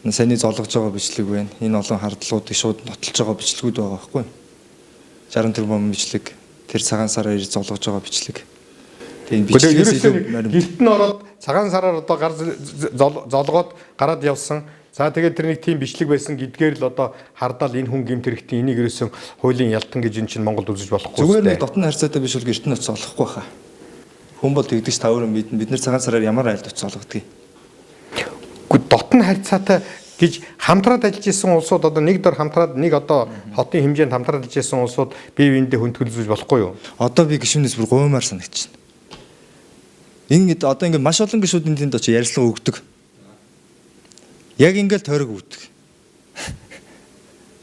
Саяны золгож байгаа бичлэг байна. Энэ олон хардлагуудыг шууд нотолж байгаа бичлэгүүд байгаа байхгүй. 60 тэрбум бичлэг, тэр цагаан сараар ирж золгож байгаа бичлэг. Тийм бичлэгээс илүү гэрт нь ороод цагаан сараар одоо гар золгоод гараад явсан. За тэгээд тэр нэг тийм бичлэг байсан гэдгээр л одоо хардаал энэ хүн гэмт хэрэгтэн энийг ерөөсөн хуулийн ялтан гэж эн чинь Монголд үзэж болохгүй. Зүгээр нэг дотн харьцаатай биш бол гэрт нь очиж золохгүй хаа. Хүн бол тэгдэж та өөрөө мэднэ. Бид нэр цагаан сараар ямар айлд очиж золгодгийг. Үгүй дотн харьцаатай гэж хамтраад ажиллаж исэн улсууд одоо нэг дор хамтраад нэг одоо хотын хэмжээнд хамтраад ажиллаж исэн улсууд бие биендээ хүндгэл үзэж болохгүй юу? Одоо би гишүүнээс бүр гуймаар санагдчихна. Ингээд одоо ингээд маш олон гишүүдийн тэнд очиж ярилцлага өгдөг. Яг ингээд тойрог өгдөг.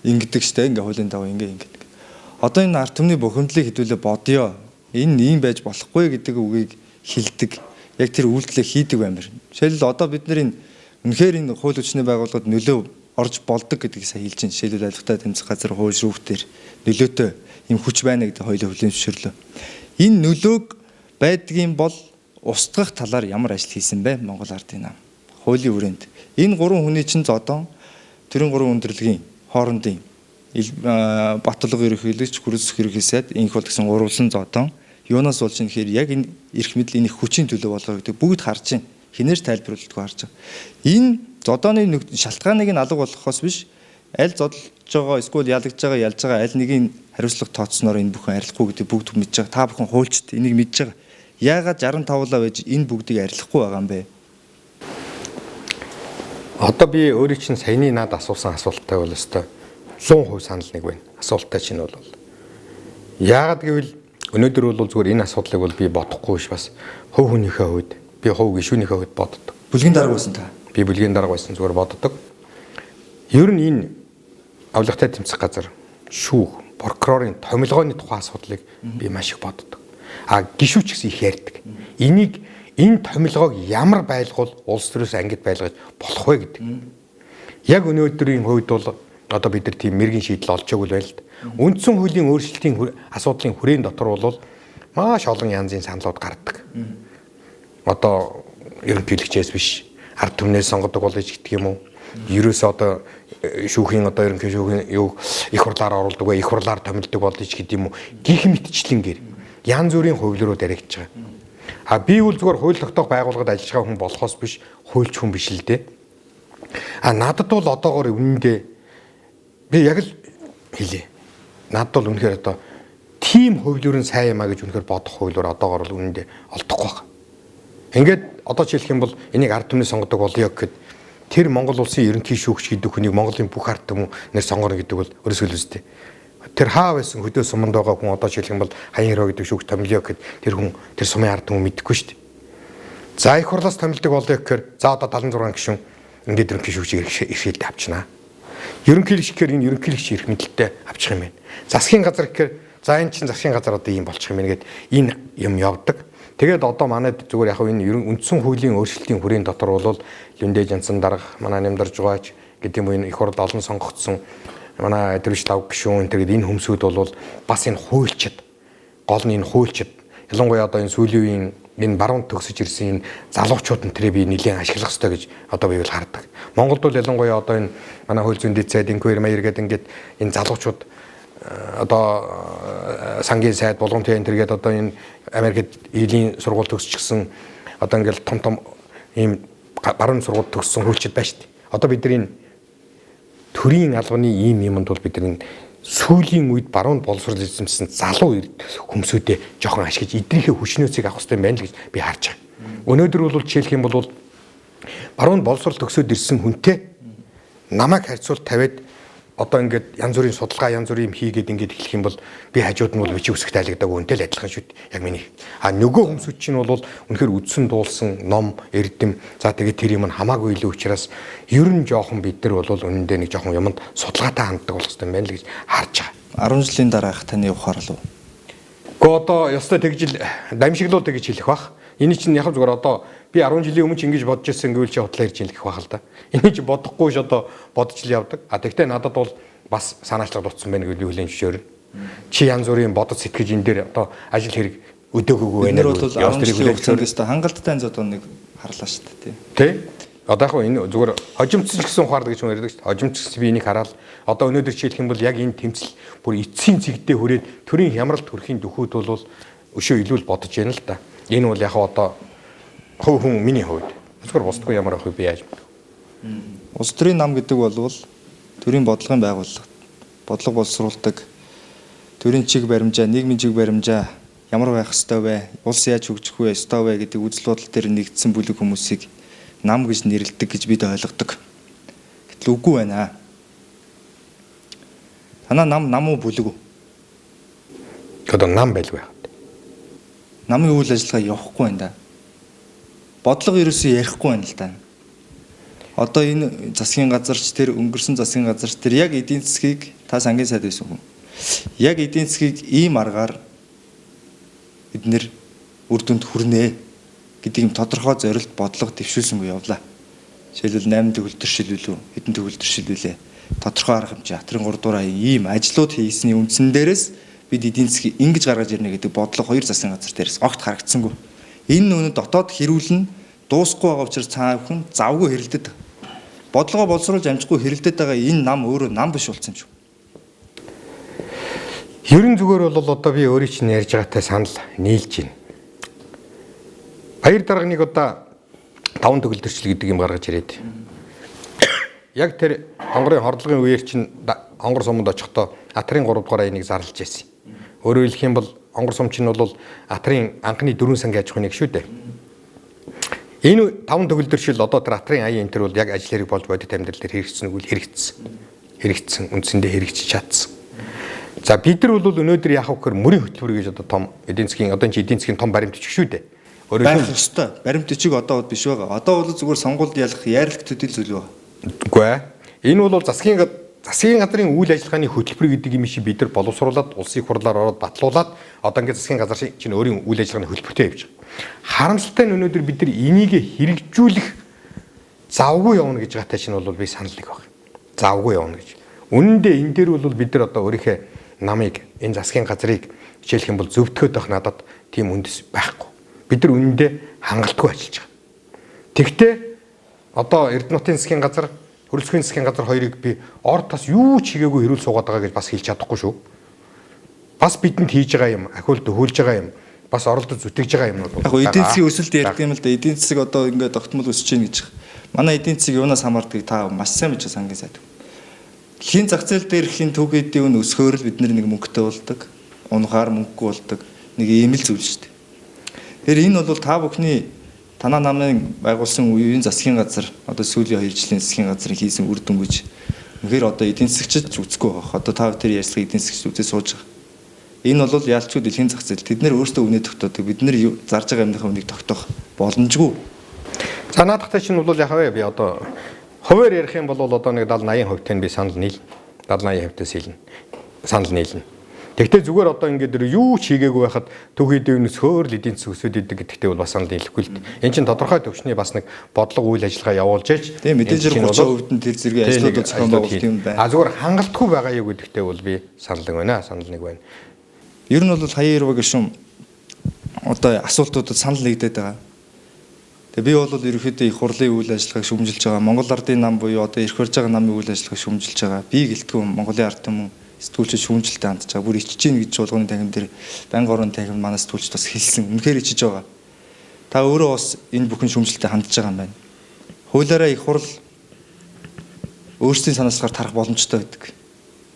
Ингэдэг штэ ингээ хуулийн дагуу ингээ ингэдэг. Одоо энэ ард түмний бухимдлыг хэдүүлээ бодъё. Энэ ийм байж болохгүй гэдэг үгийг хэлдэг. Яг тэр үйлдэлээ хийдэг баймар. Жишээлбэл одоо бид нар энэ үнэхээр энэ хууль хүчний байгууллагад нөлөө орж болдог гэдгийг сая хэлж байна. Жишээлбэл авилгатай тэмцэх газар хууль шүүхтэр нөлөөтэй юм хүч байна гэдэг хоёулаа хүлээн зөвшөөрлөө. Энэ нөлөөг байдгийн бол устгах талаар ямар ажил хийсэн бэ Монгол Ардын нам хуулийн хүрээнд энэ гурван хүний чинь зодон төрийн гурван өндөрлөгийн хоорондын Баталга ерөнхийлөгч, Гүрэлсэх ерөнхий сайд инх бол гэсэн гурвалсан зодон юунаас болж юм гэхээр яг энэ эрх мэдэл энэ хүчийн төлөө болоо гэдэг бүгд харж байна. Хинээр тайлбарлалтгүй харж байгаа. Энэ зодооны шалтгааныг нь алга болгохоос биш аль зодолж байгаа эсвэл ялагдж байгаа ялж байгаа аль нэгийг хариуцлага тооцсноор энэ бүхэн арилахгүй гэдэг бүгд мэдж байгаа. Та бүхэн хуульчд энийг мэдж байгаа. Яагаад 65-лаа байж энэ бүгдийг арилгахгүй байгаа юм бэ? Одоо би өөрийн чинь саяны над асуусан асуулттай бол өстой 100% санал нэг байна. Асуулттай чинь бол яагаад гэвэл өнөөдөр бол зүгээр энэ асуудлыг бол би бодохгүй биш бас хувь хүнийхээ хувьд би хувь гишүүнийхээ хувьд боддог. Бүлгийн дарга байсан та. Би бүлгийн дарга байсан зүгээр боддог. Ер нь энэ авилгатай тэмцэх газар шүүх, прокурорын томилгооны тухай асуудлыг би маш их боддог. А гишүүч гэсэн их ярьдаг. Энийг энэ томилгоог ямар байлгуул улс төрөөс ангид байлгаж болох вэ гэдэг. Яг өнөөдрийн хувьд бол одоо бид нар тийм мэрэгэн шийдэл олж байгуул байл л. Үндсэн хуулийн өөрчлөлтийн асуудлын хүрээн дотор бол маш олон янзын саналууд гардаг. Одоо ерөнхийлөгчээс биш ард түмнээс сонгодог болж гэдэг юм уу? Ерөөсөө одоо шүүхийн одоо ерөнхий шүүхийн юу их хурлаар оруулдаг бай, их хурлаар томилдог болж гэдэг юм уу? Гэх мэтчлэнгээр янз бүрийн хувилрууд яригдж байгаа. А би бол зүгээр хууль тогтоох байгууллагад ажиллаж байгаа хүн болохоос биш хуульч хүн биш л дээ. А надад бол одоогоор үнэндээ би яг л хэлье. Надад бол үнэхээр одоо тийм хувилбар нь сайн юм а гэж үнэхээр бодох хувилбар одоогоор бол үнэндээ олдохгүй байна. Ингээд одоо жишээлх юм бол энийг ард түмнээс сонгодог болёо гэхэд тэр Монгол улсын ерөнхий шүүгч гэдэг хүнийг Монголын бүх ард түмнэр сонгоно гэдэг бол өөрөөсөө л үстэй. Тэр хаа байсан хөдөө суманд байгаа хүн одоо жишээлх юм бол хаян хэрэг гэдэг шүүгч томилё гэхэд тэр хүн тэр сумын ард түмэн мэдэхгүй шүү дээ. За их хурлаас томилдог болёо гэхээр за одоо 76 гишүүн ингээд ерөнхий шүүгчийг эрхэлдэ авчнаа. Ерөнхийлөгч гэхээр энэ ерөнхийлөгч эрх мэдэлтэй авчих юм байна. Засгийн газар гэхээр за энэ чинь засгийн газар одоо ийм болчих юм байна гэд энэ юм явдаг. Тэгээд одоо манайд зүгээр яг энэ үндсэн хуулийн өөрчлөлтийн хүрээнд дотор бол Лүндэ Жансан дарга, манай Нямдар Жугаач гэдэг юм уу энэ их хурл олон сонгогдсон манай Дэрвиш Лав гишүүн тэгээд энэ хүмүүсүүд бол бас энэ хуульчид гол нь энэ хуульчид ялангуяа одоо энэ сүүлийн үеийн энэ баруун төгсөж ирсэн энэ залуучууд нь тэрэ би нэлээд ашиглах ёстой гэж одоо би бол хардаг. Монголд бол ялангуяа одоо энэ манай хууль зүйн дэд сайд инквери маяр гэдэг ингээд энэ залуучууд одоо сангийн сайд болгоомжтой энэ төргээд одоо энэ Америкт илийн сургууль төгсчихсэн одоо ингээл том том ийм баруун сургууль төгссөн хуульчид байна шүү дээ. Одоо бид нар энэ төрийн албаны ийм юмд бол бид нар сүүлийн үед баруун боловсрол эзэмсэн залуу хүмүүсүүдээ жоохон ашиглаж эдрийнхээ хүчнөөсийг авах хэрэгтэй байна л гэж би харж байгаа. Өнөөдөр бол жишээлх юм бол баруун боловсрол төгсөөд ирсэн хүнтэй намайг харьцуул тавиад одоо ингээд янз бүрийн судалгаа янз бүрийн юм хийгээд ингээд эхлэх юм бол би хажууд нь бол бичиг үсгт айлгдаг үнтэй л адилхан шүү дээ. Яг миний. А нөгөө хүмүүсүүд чинь бол үнэхээр үдсэн дуулсан ном, эрдэм за тэгээд тэр юм нь хамаагүй илүү учраас ер нь жоохон бид нар бол үнэндээ нэг жоохон юмд судалгаатай ханддаг болох хэрэгтэй юм байна л гэж харж байгаа. 10 жилийн дараах таны ухаарлуу. Гэхдээ одоо ёстой тэгжил дамжиглуу тэгж хэлэх бах. Эний чинь яг зүгээр одоо би 10 жилийн өмнө ч ингэж бодож ирсэн гэвэл чи худлаа ярьж ийн л гэх байх л да. Энийг чи бодохгүй ш одоо бодож л явдаг. А тэгтээ надад бол бас санаачлага дутсан байна гэж би хүлээн зөвшөөрнө. Чи янз бүрийн бодож сэтгэж энэ дээр одоо ажил хэрэг өдөөгөөгүй байна. Бид бол 10 жилийн хугацаанд хангалттай зодоо нэг харлаа шүү дээ. Тэ? Одоо яг энэ зүгээр хожимдсон ч гэсэн ухаардаг гэж хүн ярьдаг шүү дээ. Хожимдсон би энийг хараад одоо өнөөдөр чи хэлэх юм бол яг энэ тэмцэл бүр эцсийн цэгдээ хүрээд төрийн хямрал төрхийн дөхөд бол өшөө илүү л бодож байна л да. Энэ бол яг одоо хувь хүн миний хувьд зүгээр бусдгүй ямар ах вэ би яаж мэдв. Улс төрийн нам гэдэг бол төрийн бодлогын байгууллага, бодлого боловсруулдаг төрийн чиг баримжаа, нийгмийн чиг баримжаа ямар байх ёстой вэ? Улс яаж хөгжих вэ? Ёстой вэ гэдэг үзэл бодол дээр нэгдсэн бүлэг хүмүүсийг нам гэж нэрлэдэг гэж бид ойлгодог. Гэтэл үгүй байна. Танаа нам нам уу бүлэг үү? Одоо нам байлгүй. Намын үйл ажиллагаа явахгүй байна да. Бодлого ерөөсөө ярихгүй байна л да. Одоо энэ засгийн газарч тэр өнгөрсөн засгийн газарч тэр яг эдийн засгийг та сангийн сайд байсан хүн. Яг эдийн засгийг ийм аргаар бид нэр үр дүнд хүрнэ гэдэг юм тодорхой зорилт бодлого дэвшүүлсэнгүй явлаа. Жишээлбэл 8 төгөлдөр шил үлээ, хэдэн төгөлдөр шил үлээ. Тодорхой арга хэмжээ атрын 3 дугаар ийм ажлууд хийсний үндсэн дээрээс бид эдийн засгийг ингэж гаргаж ирнэ гэдэг бодлого хоёр засгийн газар дээрээс огт харагдсангүй. Энэ нүнэ дотоод хэрүүлэн дуусахгүй байгаа учраас цаа бүхэн завгүй хэрэлдэд. Бодлогоо боловсруулж амжихгүй хэрэлдэд байгаа энэ нам өөрөө нам биш болсон юм шиг. Ерөн зүгээр бол одоо би өөрийн чинь ярьж байгаатай санал нийлж байна. Баяр дарганыг одоо 5 төгөлдөрчл гэдэг юм гаргаж ирээд. Яг тэр хонгорын хордлогын үеэр чинь хонгор суманд очихдоо атрын 3 дугаар аянийг зарлж байсан. Өөрөөр хэлэх юм бол онгор сум чинь бол атрын анхны 4 сангийн аж ахуйн нэг шүү дээ. Энэ 5 төгөлдөршил одоо тэр атрын аян энэ төр бол яг ажил хэрэг болж бодит амьдрал дээр хэрэгжсэн үгүй хэрэгжсэн. Хэрэгжсэн, үндсэндээ хэрэгжиж чадсан. За бид нар бол өнөөдөр яах вэ гэхээр мөрийн хөтөлбөр гэж одоо том эдийн засгийн одоо энэ эдийн засгийн том баримт бичиг шүү дээ. Өөрөөр хэлбэл баримт бичиг одоо биш байгаа. Одоо бол зүгээр сонгуульд ялах яарлаг төдийл зүйл байгаа. Үгүй ээ. Энэ бол засгийн газрын үйл ажиллагааны хөтөлбөр гэдэг юм шиг бид нар боловсруулад улсын хурлаар ороод батлуулаад одоо ингээд засгийн газар чинь өөрийн үйл ажиллагааны хөтөлбөртэй явж байгаа. Харамсалтай нь өнөөдөр бид нар энийг хэрэгжүүлэх завгүй явна гэж гаатай чинь бол би санал нэг баг. Завгүй явна гэж. Үнэн дээр энэ дээр бол бид нар одоо өөрийнхөө намыг, энэ засгийн газрыг хичээлэх юм бол зөвтгөхөд байх надад тийм үндэс байхгүй. Бид нар үнэндээ хангалтгүй ажиллаж байгаа. Тэгтээ одоо Эрдэнэтийн засгийн газар, Хөрөлцөхийн засгийн газар хоёрыг би ор тас юу ч хийгээгүй хэрүүл суугаад байгаа гэж бас хэлж чадахгүй шүү. Бас бидэнд хийж байгаа юм, ахиул төхөөлж байгаа юм, бас оролдож зүтгэж байгаа юмнууд бол. Яг эдийн засгийн өсөлт ярьдаг юм л да. Эдийн засаг одоо ингээд тогтмол өсөж гин гэж. Манай эдийн засаг юунаас хамаардгийг та маш сайн мэдж сангийн сайд. Дэлхийн зах зээл дээр хин төг эдийн үн өсгөөр л бид нэг мөнгөтэй болдог. Унахаар мөнгөгүй болдог. Нэг ийм л зүйл шүү дээ. Тэгэхээр энэ бол та бүхний танаа намын байгуулсан үеийн засгийн газар одоо сүүлийн 2 жилийн засгийн газрын хийсэн үр дүн гэж үнэхээр одоо эдийн засгчид ч үзэхгүй байх. Одоо та тэр ярьцлагыг эдийн засгч үзээ сууж байгаа. Энэ бол ялчгүй дэлхийн зах зээл. Тэд нэр өөрсдөө үнэ тогтоодог. Бид нэр зарж байгаа юмныхаа үнийг тогтоох боломжгүй. За наадахтай чинь бол яхаа вэ? Би одоо хувиар ярих юм бол одоо нэг 70 80% тань би санал нийлнэ. 70 80% тээс хэлнэ. Санал нийлнэ. Тэгтээ зүгээр одоо ингээд юу ч хийгээгүй байхад төв хийдэ өнөсгөр л эдийн засаг өсөд идэг гэдэгтээ бол бас санал нийлэхгүй л дээ. Энд чинь тодорхой төвшний бас нэг бодлого үйл ажиллагаа явуулж ээж. Тийм мэдээж 30% нь тэр зэргийн ажлууд зохион байгуулалт юм байна. А зүгээр хангалтгүй байгаа юу гэдэгтээ бол би санал нэг байна. Санал нэг байна. Ер нь бол хаяа ирвэ гişүн одоо асуултуудад санал нэгдээд байгаа. Тэгээ би бол ерөнхийдөө их хурлын үйл ажиллагааг шүүмжилж байгаа. Монгол Ардын нам буюу одоо эрх барьж байгаа намын үйл ажиллагааг шүүмжилж байгаа. Би гэлтгүй Монголын ард түмэн сэтгүүлчид шүүмжлэлтэй хандж байгаа. Бүр ичиж гин гэж чуулганы танхим дээр байнга орон танхим манай сэтгүүлчид бас хэлсэн. Үнэхээр ичиж байгаа. Та өөрөө бас энэ бүхэн шүүмжлэлтэй хандж байгаа юм байна. Хуулиараа их хурл өөрсдийн санаачлахаар тарах боломжтой байдаг.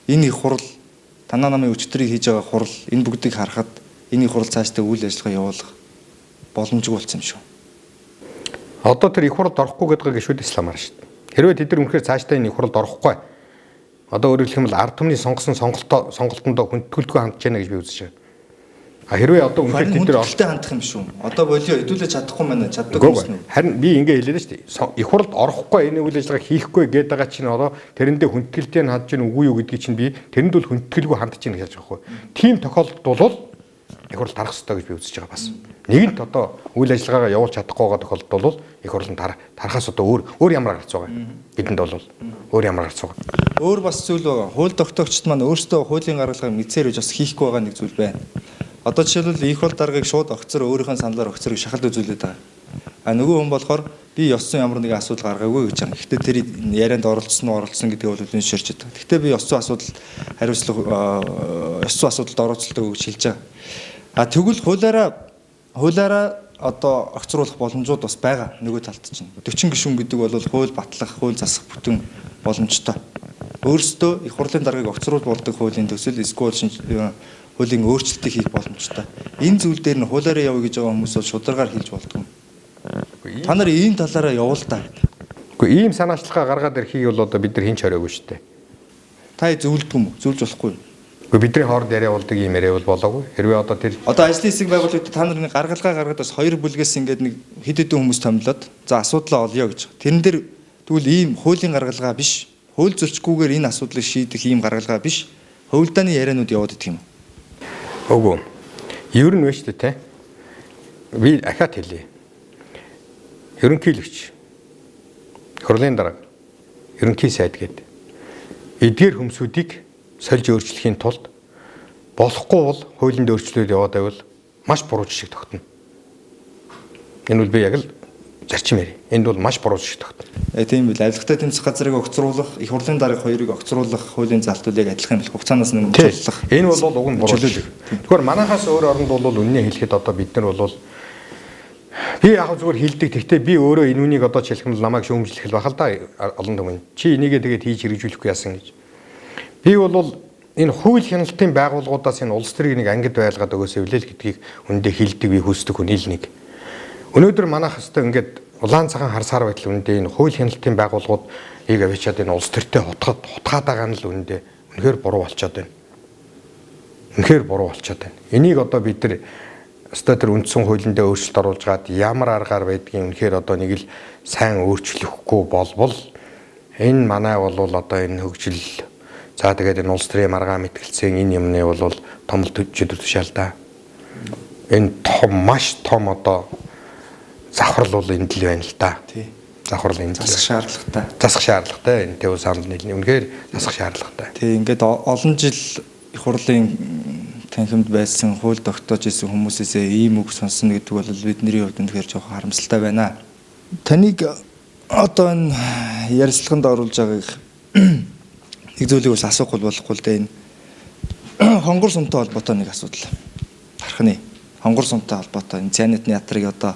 Энэ их хурл танаа намын өчтөрийг хийж байгаа хурл энэ бүгдийг харахад энэ их хурл цаашдаа үйл ажиллагаа явуулах боломжгүй болсон юм шүү. Одоо тэр их хурлд орохгүй гэдэг гişүүд исламаар шүү дээ. Хэрвээ тэд нар үнэхээр цаашдаа энэ их хурлд орохгүй. Одоо өөрөөр хэлэх юм бол ард түмний сонгосон сонголтондоо хүндэтгэлгүй хандж яана гэж би үзэж байгаа. А хэрвээ одоо үнэхээр тэд нар олтой хандах юм шүү. Одоо болио хэдүүлээ чадахгүй байна. Чаддаг юм шүү. Харин би ингэ хэлээд шүү дээ. Их хурлд орохгүй энэ үйл ажиллагаа хийхгүй гээд байгаа чинь одоо тэрэндээ хүндэтгэлтэй нь хандж гин үгүй юу гэдгийг чинь би тэрэнд бол хүндэтгэлгүй хандж гин гэж хэлж байгаа хгүй. Тийм тохиолдолд бол их хурл тарах ёстой гэж би үзэж байгаа бас. Нэгэнт одоо үйл ажиллагаагаа явуулж чадахгүй байгаа тохиолдолд бол их хурлын тарахаас одоо өөр ямар гарц байгаа юм. Бидэнд бол өөр ямар гарц байгаа. Өөр бас зүйл байгаа. Хууль тогтоогчд маань өөрсдөө хуулийн гаргалгааг мэдсээр үж бас хийхгүй байгаа нэг зүйл байна. Одоо жишээлбэл их хурл даргаыг шууд огцор өөрийнхөө саналаар огцорыг шахалт үзүүлээд байгаа. А нөгөө хүн болохоор би ёс зүйн ямар нэгэн асуудал гаргаагүй гэж байгаа. Гэхдээ тэр ярианд оролцсон уу оролцсон гэдгийг бол үнэн ширч байгаа. Гэхдээ би ёс зүйн асуудал хариуцлага ёс зүйн асуудалд оролцолтой гэж хэлж байгаа. А тэгвэл хуулиараа одоо огцруулах боломжууд бас байгаа нөгөө талд чинь. 40 гишүүн гэдэг бол хууль батлах, хууль засах бүтэн боломжтой. Өөрсдөө их хурлын даргаыг огцруулж болдог хуулийн төсөл эсвэл хуулийн өөрчлөлтийг хийх боломжтой. Энэ зүйл дээр нь хуулиараа явъя гэж байгаа хүмүүс бол шударгаар хэлж болдгоо. Та нар ийм талаараа явуул та гэдэг. Үгүй ийм санаачлалгаа гаргаад ирэхийг бол одоо бид нар хинч хориогүй шүү дээ. Та зөвлөдөг юм уу? Зөвлөж болохгүй юу? Үгүй бидний хооронд яриа болдог ийм яриа бол болоогүй. Хэрвээ одоо тэр одоо ажлын хэсэг байгууллагад та нар нэг гаргалгаа гаргаад бас хоёр бүлгээс ингээд нэг хэд хэдэн хүмүүс томлоод за асуудлаа олё гэж. Тэрэн дээр тэгвэл ийм хуулийн гаргалгаа биш. Хууль зөрчгүүгээр энэ асуудлыг шийдэх ийм гаргалгаа биш. Хувилдааны ярианууд яваад идэх юм. Үгүй. Ер нь вэ шүү дээ, тэ. Би ахиад хэлье. Ерөнхийлөгч, хурлын дарга, ерөнхий сайд гээд эдгээр хүмүүсүүдийг сольж өөрчлөхийн тулд болохгүй бол хуулинд өөрчлөлт яваад байвал маш буруу жишг тогтно. Энэ бол би яг л зарчим ярь. Энд бол маш буруу жишг тогтно. Тийм бил. Авилгатай тэмцэх газрыг огцруулах, их хурлын дарга хоёрыг огцруулах хуулийн залтууд яг адилхан юм бэл. Хугацаанаас нь зөвлөх. Энэ бол уг нь буруу жишг. Тэгэхээр манайхаас өөр оронд бол үннээ хэлэхэд одоо бид нар бол би яг зүгээр хэлдэг. Гэхдээ би өөрөө энэ үнийг одоо хэлэх юм бол намайг шүүмжлэх л бахал да олон түмэн. Чи энийгээ тэгээд хийж хэрэгжүүлэхгүй яасан гэж. Би бол энэ хууль хяналтын байгууллагуудаас энэ улс төрийг нэг ангид байлгаад өгөөсэй үлээ л гэдгийг үндэ хэлдэг би хүсдэг хүн ил нэг. Өнөөдөр манайх өстө ингээд улаан цагаан харсаар байтал үндэ энэ хууль хяналтын байгууллагуудыг авчиад энэ улс төртэй хутгаад байгаа нь л үндэ үнэхээр буруу болчиход байна. Үнэхээр буруу болчиход байна. Энийг одоо бид нар өстө тэр үндсэн хуулиндээ өөрчлөлт оруулж гад ямар аргаар байдгийг үнэхээр одоо нэг л сайн өөрчлөхгүй болбол энэ манай бол одоо энэ хөгжил за тэгээд энэ улс төрийн маргаан мэтгэлцэн энэ юмны бол том чөтгөр тушаал да. Энэ том маш том одоо завхрал бол энд л байна л да. Тий. Завхрал энд засах шаардлагатай. Засах шаардлагатай. Энэ тэв санал нийлнэ. Үнэхээр засах шаардлагатай. Тий, ингээд олон жил их хурлын танхимд байсан хууль тогтоож исэн хүмүүсээсээ ийм үг сонсно гэдэг бол бидний хувьд үнэхээр жоохон харамсалтай байна. Таныг одоо энэ ярилцлаганд оруулж байгааг нэг зүйлийг бас асуухгүй болохгүй л дээ, энэ хонгор сумтай холбоотой нэг асуудал. Тархины хонгор сумтай холбоотой энэ цианид натрийг одоо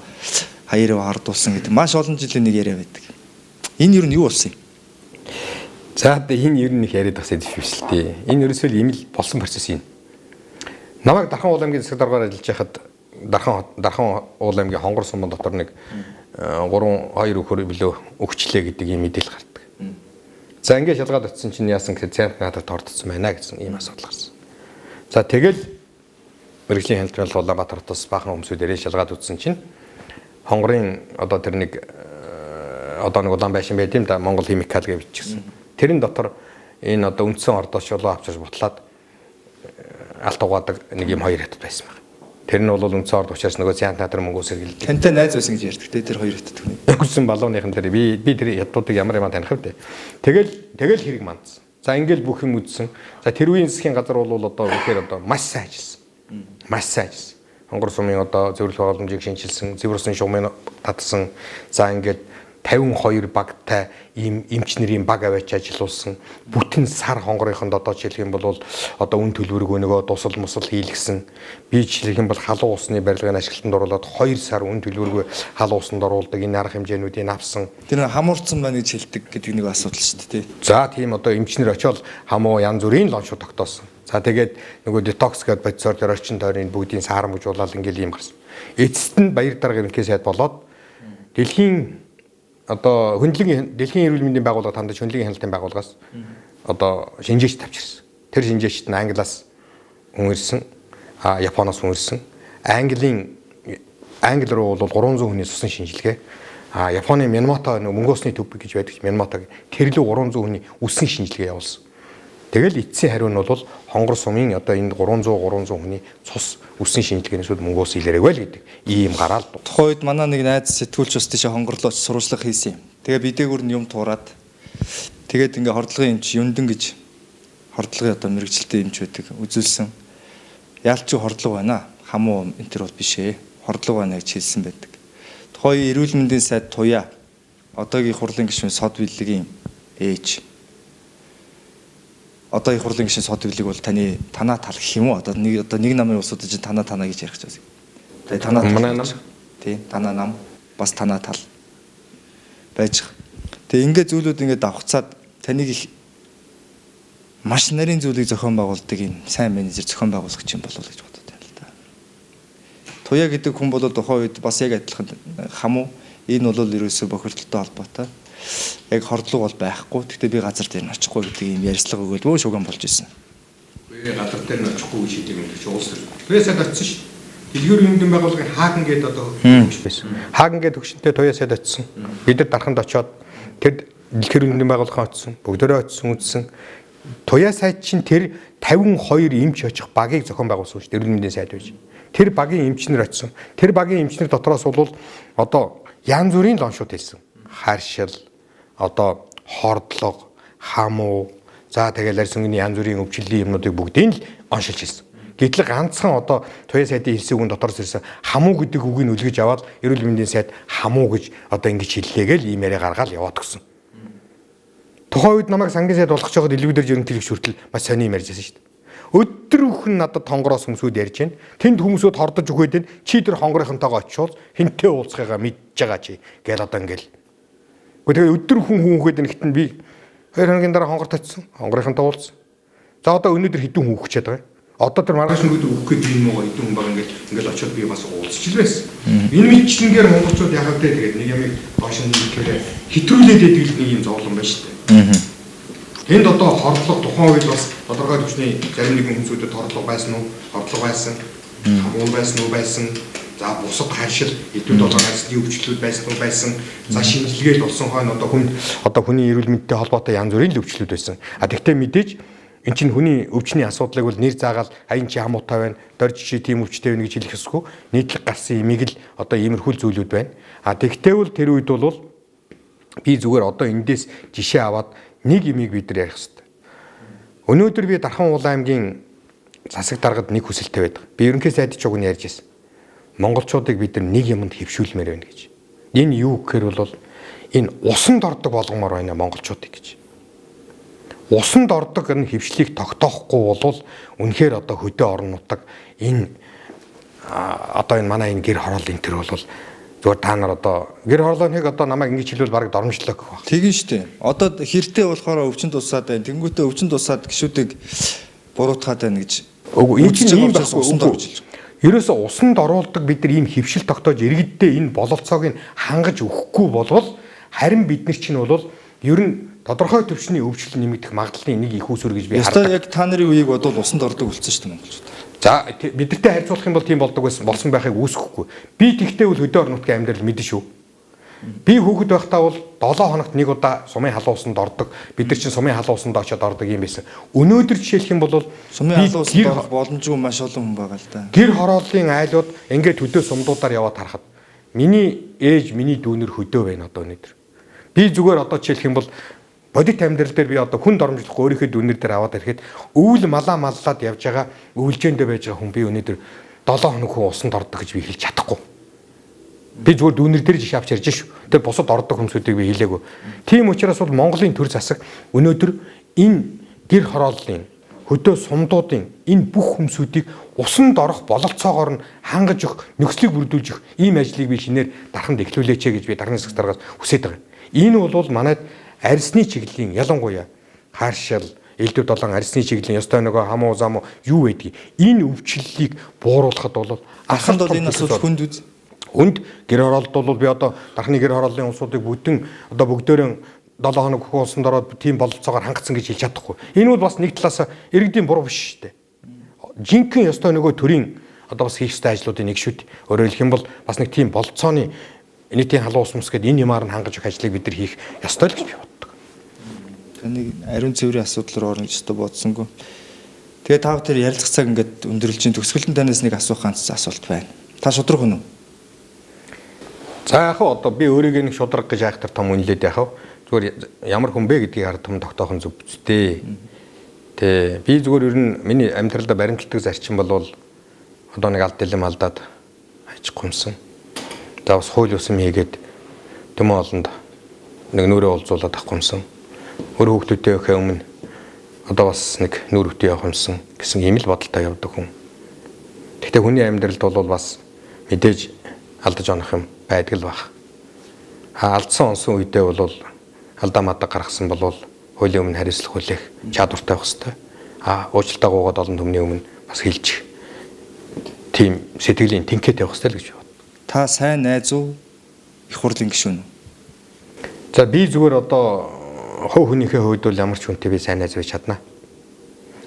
хаяр хардуулсан гэдэг маш олон жилийн нэг яриа байдаг. Энэ юу нь юу болсон юм? За энэ ер нь их яриад бас сэдв биш л дээ. Энэ ерөөсөө л ийм л болсон процесс юм. Намайг Дархан уул аймгийн засаг даргаар ажиллаж байхад Дархан уул аймгийн Хонгор сумын дотор нэг 3 2 өхөр билүү өгчлээ гэдэг ийм мэдээлэл гардаг. За ингээд шалгаад очисон чинь яасан гэхээр цианид натрт ордсон байна гэсэн ийм асуудал гарсан. За тэгэл мэргэжлийн хяналт бол Улаанбаатар хотоос баахан хүмүүсүүдэрээ шалгаад үзсэн чинь Хонгорын одоо тэр нэг одоо нэг улаан байшин байд юм да, Монгол химикал гэж бичсэн. Тэрэн дотор энэ одоо үндсэн ордоос шулуу авчирч бутлаад алт угаадаг нэг юм хоёр хятад байсан байна. Тэр нь бол үндсэн орд учраас нөгөө цианид натр мөнгө сэргэлдэг. Тантай найз байсан гэж ярьдаг те тэр хоёр хятад хүний. Үгүйсэн балууныхан тэр би тэр хятадуудыг ямар юм таних вэ? Тэгэл хэрэг мандсан. За ингээл бүх юм үзсэн. За тэр үеийн засгийн газар бол одоо үнэхээр одоо маш сайн ажилласан. Маш сайн ажилласан. Хонгор сумын одоо зөвлөх байгууламжийг шинчилсэн, зэвэр усын шугамыг татсан. За ингээд 52 багтай ийм эмч нарын баг аваач ажилуулсан. Бүтэн сар хонгорынхонд одоо жишээлх юм бол одоо үн төлбөргүй нөгөө дусал мусал хийлгсэн. Би жишээлх юм бол халуун усны барилгын ашиглалтанд оруулаад 2 сар үн төлбөргүй халуун усанд оруулдаг энэ арга хэмжээнүүдийг авсан. Тэр хамуурцсан байна гэж хэлдэг гэдэг нэг асуудал шүү дээ. За тийм одоо эмч нар очиод хамуу янз бүрийн лоншуу тогтоосон. За тэгээд нөгөө детокс гэдээ бодисоор тэр орчин тойрны бүгдийн саарамжуулаад ингээл ийм гарсан. Эцэст нь баяр дарга ерөнхий сайд болоод дэлхийн одоо хөндлөгийн дэлхийн эрүүл мэндийн байгууллага тандаж хөндлөгийн хяналтын байгууллагаас одоо шинжээч тавьчихсан. Тэр шинжээчт нь Англиас хүн ирсэн, Японоос хүн ирсэн. Англи руу бол 300 хүний цусан шинжилгээ. Японы Минамото мөнгө усны төв гэж байдаг Минамото тэр лүү 300 хүний үсэн шинжилгээ явуулсан. Тэгэл эцсийн хариу нь бол Хонгор сумын одоо энэ 300 хүний цус үсэн шинжилгээнээс мөнгө ус илэрээгүй л гэдэг ийм гараал. Тухайн үед манай нэг найз сэтгүүлч бас тийшээ Хонгорлоо очиж сурвалжлага хийсэн юм. Тэгээ би дээгүүр нь юм туураад тэгээд ингээ хордлогын эмч Юндэн гэж хордлогын одоо мэрэгжилтэй эмч байдаг үзүүлсэн. Яалч хордлого байна. Хамуу энэ төр бол биш ээ. Хордлого байна гэж хэлсэн байдаг. Тухайн эрүүл мэндийн сайд Туяа одоогийн хурлын гишүүн Сод Бэлгийн ээж. Одоо их хурлын гишүүн Сод Бэлэг бол таны танаа тал гэх юм уу? Одоо нэг намын улсуудад чинь танаа танаа гэж ярих гэж байна. Тэгээ танаа манай нам. Тийм, танаа нам бас танаа тал байж. Тэгээ ингээд зүйлүүд ингээд давхцаад таныг их маш нарийн зүйлийг зохион байгуулдаг юм сайн менежер зохион байгуулагч юм болов гэж бодод байна л да. Туяа гэдэг хүн бол тухайн үед бас яг адилхан хамуу энэ бол ерөөсөө бохирдолтой холбоотой. Яг хордлого бол байхгүй. Гэхдээ би газар дээр нь очихгүй гэдэг ийм ярьцлага өгөөд өө шугам болж исэн. Би газар дээр нь очихгүй гэж хэлдэг юм чи улс төр. Туяа сайд очсон шүү. Дэлгүүр мэндийн байгууллагын Хааган гээд одоо төгш байсан. Хааган гээд төгшөнтэй Туяа сайд очсон. Бид нар дарханд очиод тэр дэлгүүр мэндийн байгууллагын очсон. Бүгдээрээ очсон үзсэн. Туяа сайд чинь тэр 52 эмч очих багийг зохион байгуулсан шүү. Эрүүл мэндийн сайд байж. Тэр багийн эмчнэр очсон. Тэр багийн эмчнэр дотроос бол одоо янз бүрийн лоншууд хэлсэн. Харшил, одоо хордлого, хамуу, за тэгэл арьс өнгөний янз бүрийн өвчлөлийн юмнуудыг бүгдийг л оншилж хэлсэн. Гэтэл ганцхан одоо Туяа сайдын хэлсэн үгэн дотроос ирсэн хамуу гэдэг үгийг үлгэж аваад эрүүл мэндийн сайд хамуу гэж одоо ингэж хэллээгээл ийм яриа гаргаал яваад гисэн. Тухайн үед намайг сангийн сайд болгож байхад дэлгүүдэр жирэмтэлэгч хүртэл маш сони юм ярьж байсан шүү дээ. Өдөр бүхэн надад хонгороос хүмүүсүүд ярьж байна. Тэнд хүмүүсүүд хордож өгөөд байна. Чи тэр хонгорынхонтойгоо очивол хинтээ уулзахыгаа мэдж байгаа чи гээл одоо ингээл. Гэхдээ тэгээ өдөр хүн хүүхэд нэгт нь би 2 хоногийн дараа хонгорт очсон. Хонгорынхонтой уулзсан. За одоо өнөөдөр хэдэн хүн өгчээд байгаа юм. Одоо тэр маргааш нөгөөдөр өгөх гээд юм уу хэдэн хүн байгаа ингээл очиод би бас уулзч л байсан. Энэ мэдчилэнгээр монголчууд яхав дээ тэгээд нэг ямыг доош нь ихээр хэтрүүлээд байдаг л нэг юм зовлон байна шүү дээ. Тэнд одоо хордлого тухайн үед бас тодорхой түвшний зарим нэгэн хүмүүсүүдэд хордлого байсан уу? Хордлого байсан. Хамуун байсан уу? Байсан. За бусад харшил эдүүд болон арьсны өвчлөлүүд байсан уу? Байсан. За шинжилгээл болсон хойно одоо хүн одоо хүний эрүүл мэндтэй холбоотой янз бүрийн л өвчлөлүүд байсан. А тэгтээ мэдээж эн чинь хүний өвчний асуудлыг бол нэр заагаал аян чи хамуутай байна, дорж чи тийм өвчтэй байна гэж хэлэх ёсгүй. Нийтлэг гарсан имийг л одоо иймэрхүү зүйлүүд байна. А тэгтээ бол тэр үед бол би зүгээр одоо эндээс жишээ аваад нэг имийг бид нар ярих хэрэгтэй. Өнөөдөр би Дархан уул аймгийн засаг даргад нэг хүсэлтэй байдаг. Би ерөнхий сайд ч уг нь ярьж байсан. Монголчуудыг бид нар нэг юмд хэвшүүлмээр байна гэж. Энэ юу гэхээр бол энэ усанд ордог болгомоор байна монголчуудыг гэж. Усанд ордог энэ хэвшлийг тогтоохгүй болвол үнэхээр одоо хөдөө орон нутаг энэ одоо энэ манай энэ гэр хороол энэ төр бол зүгээр та нар одоо гэр хороолооныг одоо намайг ингэж хэлвэл бараг доромжлоо гэх баг. Тэгин штэ. Одоо хэртэ болохоор өвчин тусаад байна. Тэнгүүтээ өвчин тусаад гişүүдийг буруутгаад байна гэж. Үгүй энэ чинь ийм байхгүй. Усанд орж хэлж. Ерөөсө усанд оруулдаг бид нар ийм хэвшил тогтоож иргэддээ энэ бололцоог нь хангаж өгөхгүй болвол харин бид нар чинь бол ер нь тодорхой төвшний өвчлөл нэмэгдэх магадлалын нэг их үүсвэр гэж би хардаг. Яг та нарын үеийг бодвол усанд ордог болсон шүү дээ монголчууд. За бидэртэй харьцуулах юм бол тийм болдог байсан болсон байхыг үүсгэхгүй. Би тэгтээ бол хөдөө орон нутгийн амьдрал мэдэн шүү. Би хүүхэд байхдаа бол 7 хоногт нэг удаа сумын халуун усанд ордог. Бид нар чинь сумын халуун усанд очиод ордог юм байсан. Өнөөдөр жишээлх юм бол сумын халуун усанд орох боломжгүй маш олон хүн байгаа л да. Гэр хорооллын айлууд ингээд хөдөө сумдуудаар яваад харахад миний ээж, миний дүүнер хөдөө байна одоо өнөөдөр. Би зүгээр одоо жишээлх юм бол бодит амьдрал дээр би одоо хүн доромжлохгүй өөрийнхөө дүүнер дээр аваад ирэхэд өвөл малаа маллаад явж байгаа өвлжээндээ байж байгаа хүн би өнөөдөр 7 хоног хүн усанд ордог гэж би хэлж чадахгүй. Би зүгээр дүүнер дээр жишээ авч ярьж шүү. Тэр бусад ордог хүмүүсүүдийг би хэлээгүй. Тийм учраас бол Монголын төр засаг өнөөдөр энэ гэр хорооллын хөдөө сумдуудын энэ бүх хүмүүсүүдийг усанд орох бололцоогоор нь хангаж өгөх, нөхцөлийг бүрдүүлж өгөх ийм ажлыг би шинээр дарханд эхлүүлээч гэж би дарганы засаг даргаас хүсэж байгаа. Энэ бол манайд арьсны чиглэлийн ялангуяа харшил, элдв долоон арьсны чиглэлийн ёстой нөгөө хамуу замуу юу байдгийг энэ өвчлөлийг бууруулахад бол асар бол энэ асуудал хүнд үз. Хүнд гэр хороололд бол би одоо дархны гэр хорооллын улсуудыг бүтэн одоо бүгдээрэн 7 хоног хүн усанд ороод тийм бололцоогоор хангацсан гэж хэлж чадахгүй. Энэ бол бас нэг талаас иргэдийн буруу биш шүү дээ. Жинхэнэ ёстой нөгөө төрийн одоо бас хийх ёстой ажлуудын нэг шүү дээ. Өөрөөр хэлэх юм бол бас нэг тийм бололцооны нийтийн халуун ус мус гэдэг энэ юмар нь хангаж өгөх ажлыг бид нар хийх ёстой л гэж би боддог. Таныг ариун цэврийн асуудал руу орно гэж өстө бодсонгүй. Тэгээ та тэр ярилцах цаг ингээд өндөрлж чинь төгсгөлдөн танаас нэг асуух ганц асуулт байна. Та шудраг хүн үү? За яг хөө одоо би өөрийгөө нэг шудраг гэж айхтар том үнэлээд яах вэ? Зүгээр ямар хүн бэ гэдгийг хард том тогтоохон зүг үстэй. Тэ би зүгээр ер нь миний амьдралдаа баримтлагдаг зарчим болвол одоо нэг алд дэлэм алдаад ажиг гомсон. За бас хууль бусам хийгээд төмөн олонд нэг нүрээ уулзуулаад авах гомсон. Өөр хүүхдүүдтэй өгөхөө өмнө одоо бас нэг нүр хөтөө явах юмсан гэсэн ийм л бодолтой явдаг хүн. Гэхдээ хүний амьдралд бол бас мэдээж алдаж онох юм байдаг л баг. А алдсан онсон үедээ бол алдаа мадаа гаргасан бол хуулийн өмнө хариуцлага хүлээх чадвартай байх ёстой. А уучлалтаа гуугаад олон түмний өмнө бас хэлж тийм сэтгэлийн тэнхээд явах ёстой л гэж боддог. Та сайн найз уу? Их хурлын гишүүн үү? За би зүгээр одоо хувь хүнийхээ хувьд бол ямар ч хүнтэй би сайн найз байж чадна.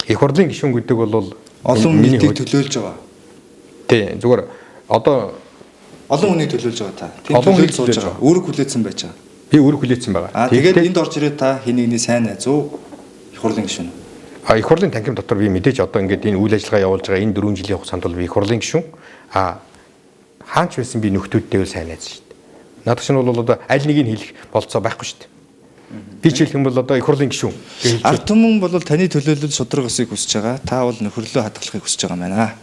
Их хурлын гишүүн гэдэг бол олон нийтийг төлөөлж байгаа. Тий, зүгээр одоо олон хүнийг төлөөлж байгаа та. Тийм төлөөлж сууж байгаа. Үүрэг хүлээсэн байж байгаа. Би үүрэг хүлээсэн байгаа. Тэгээд энд орж ирээд та хэн нэгний сайн найз уу? Их хурлын гишүүн. А их хурлын танхим дотор би мэдээж одоо ингээд энэ үйл ажиллагаа явуулж байгаа энэ 4 жилийн хугацаанд бол би их хурлын гишүүн. А хаач байсан би нөхдүүдтэй бол сайн найз шүү дээ. Надад чинь бол одоо аль нэгийг хэлэх болцоо байхгүй шүү дээ. Би ч хэлэх юм бол одоо их хурлын гишүүн. Ард түмэн бол таны төлөөлөл шудраг өсийг хүсэж байгаа. Та бол нөхөрлөө хадгалахыг хүсэж байгаа юм байна.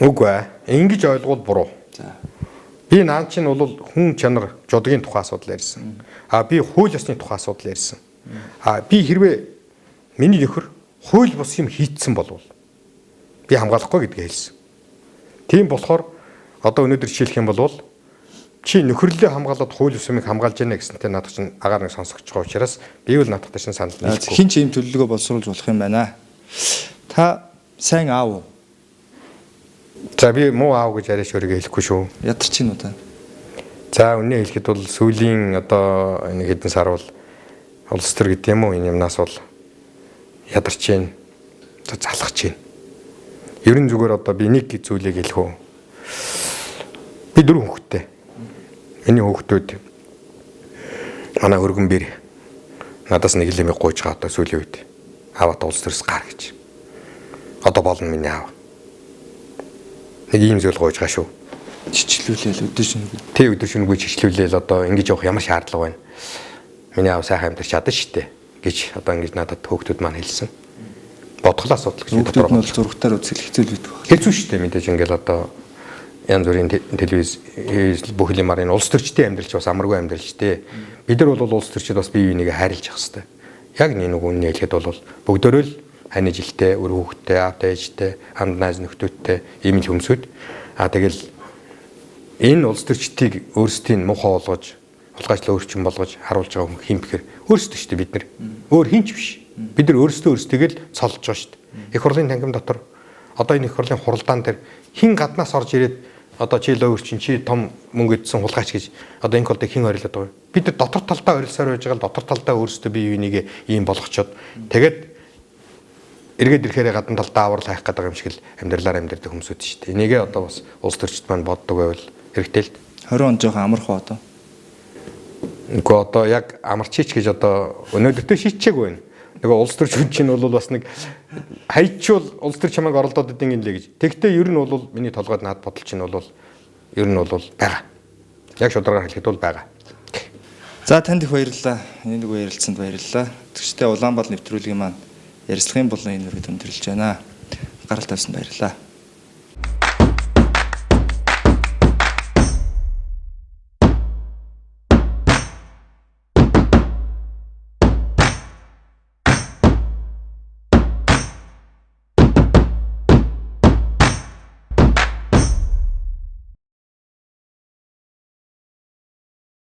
Үгүй ээ. Ингэж ойлгуул буруу. За. Би наад чинь бол хүн чанар жудгийн тухай асуудал ярьсан. А би хууль ёсны тухай асуудал ярьсан. А би хэрвээ миний нөхөр хууль бус юм хийцсэн болвол би хамгаалахгүй гэдгийг хэлсэн. Тийм болохоор одоо өнөөдөр жишээлх юм бол чи нөхөрлөө хамгаалаад хууль бус юмыг хамгаалж яана гэсэнтэй надад чинь агаар нэг сонсогдож байгаа учраас би бол надад чинь санал нийлэхгүй. Хин ч ийм төлөвлөгөө боловсруулж болох юм байна. Та сайн аав уу? За би муу аав гэж арайш өөрийгөө хэлэхгүй шүү. Ядарч гин үү та? За үнэ хэлэхэд бол сүүлийн одоо энэ хэдэн сар бол улс төр гэдэг юм уу энэ юмнаас бол ядарч гин. За залхаж гин. Ер нь зүгээр одоо би нэг зүйлийг хэлэх үү. Би дөрвөн хүүхэдтэй. Миний хүүхдүүд манай өргөн бэр надаас нэг л юм гуйж байгаа одоо сүүлийн үед. Ааваа улс төрс гар гэж. Одоо болно миний аав. Нэг ийм зүйл гуйж байгаа шүү. Чичлүүлээл өдөр шөнөгүй. Тэ өдөр шөнөгүй чичлүүлээл одоо ингэж явах ямар шаардлага байна. Миний аав сайхан амьдарч чадна шүү дээ гэж одоо ингэж надад хүүхдүүд маань хэлсэн. Бодглоо асуудал гэж дотор нь бол зурагтаар үзэх хэцүү л байдаг. Хэцүү шүү дээ мэдээж ингээл одоо янз бүрийн телевиз бүх юмар энэ улс төрчдийн амьдралч бас амаргүй амьдрал шүү дээ. Бид нар бол улс төрчид бас бие биенийг хайрлаж явах хэрэгтэй. Яг нэг үнэ хэлэхэд бол бүгдөө л хань жилтэй, үр хүүхэдтэй, аавтай ээжтэй, амд найз нөхдүүдтэй ийм л хүмүүсүүд. А тэгэл энэ улс төрчдийг өөрсдийн муухай болгож, хулгайчлал өөрчн болгож харуулж байгаа хүн хэн бэхэр өөрсдөө шүү дээ бид нар. Өөр хин ч биш. Бид нар өөрсдөө өөрсдийгөө л цолж байгаа шүү дээ. Их хурлын танхим дотор одоо энэ их хурлын хуралдаан дээр хэн гаднаас орж ирээд одоо чи л өөрчин чи том мөнгө эдсэн хулгайч гэж одоо энэ колдыг хэн орилоод байгаа вэ? Бид нар дотор талдаа орилсоор байж байгаа л дотор талдаа өөрсдөө бие биенийг ийм болгочоод тэгээд эргээд ирэхээрээ гадна талдаа аврал хайх гэдэг юм шиг л амьдралаар амьдардаг хүмүүсүүд шүү дээ. Энийгээ одоо бас улс төрчд маань боддог байвал хэрэгтэй л. 20 он жоохон амарх уу одоо? Үгүй одоо яг амарчийч гэж одоо өнөөдөртөө шийдчихээгүй байна. Нөгөө улс төрч хүн чинь бол бас нэг хайчвал улс төр чамайг оролдоод идэв юм лээ гэж. Тэгтээ ер нь бол миний толгойд наад бодол чинь бол ер нь бол байгаа. Яг шударгаар хэлэхэд бол байгаа. За танд их баярлалаа. Энэ нэг ярилцсанд баярлалаа. Тэгвэл Улаанбаатар нэвтрүүлгийн маань ярилцлагын болон энэ үргэлж өндөрлөж байна. Гаралт тавьсанд баярлалаа.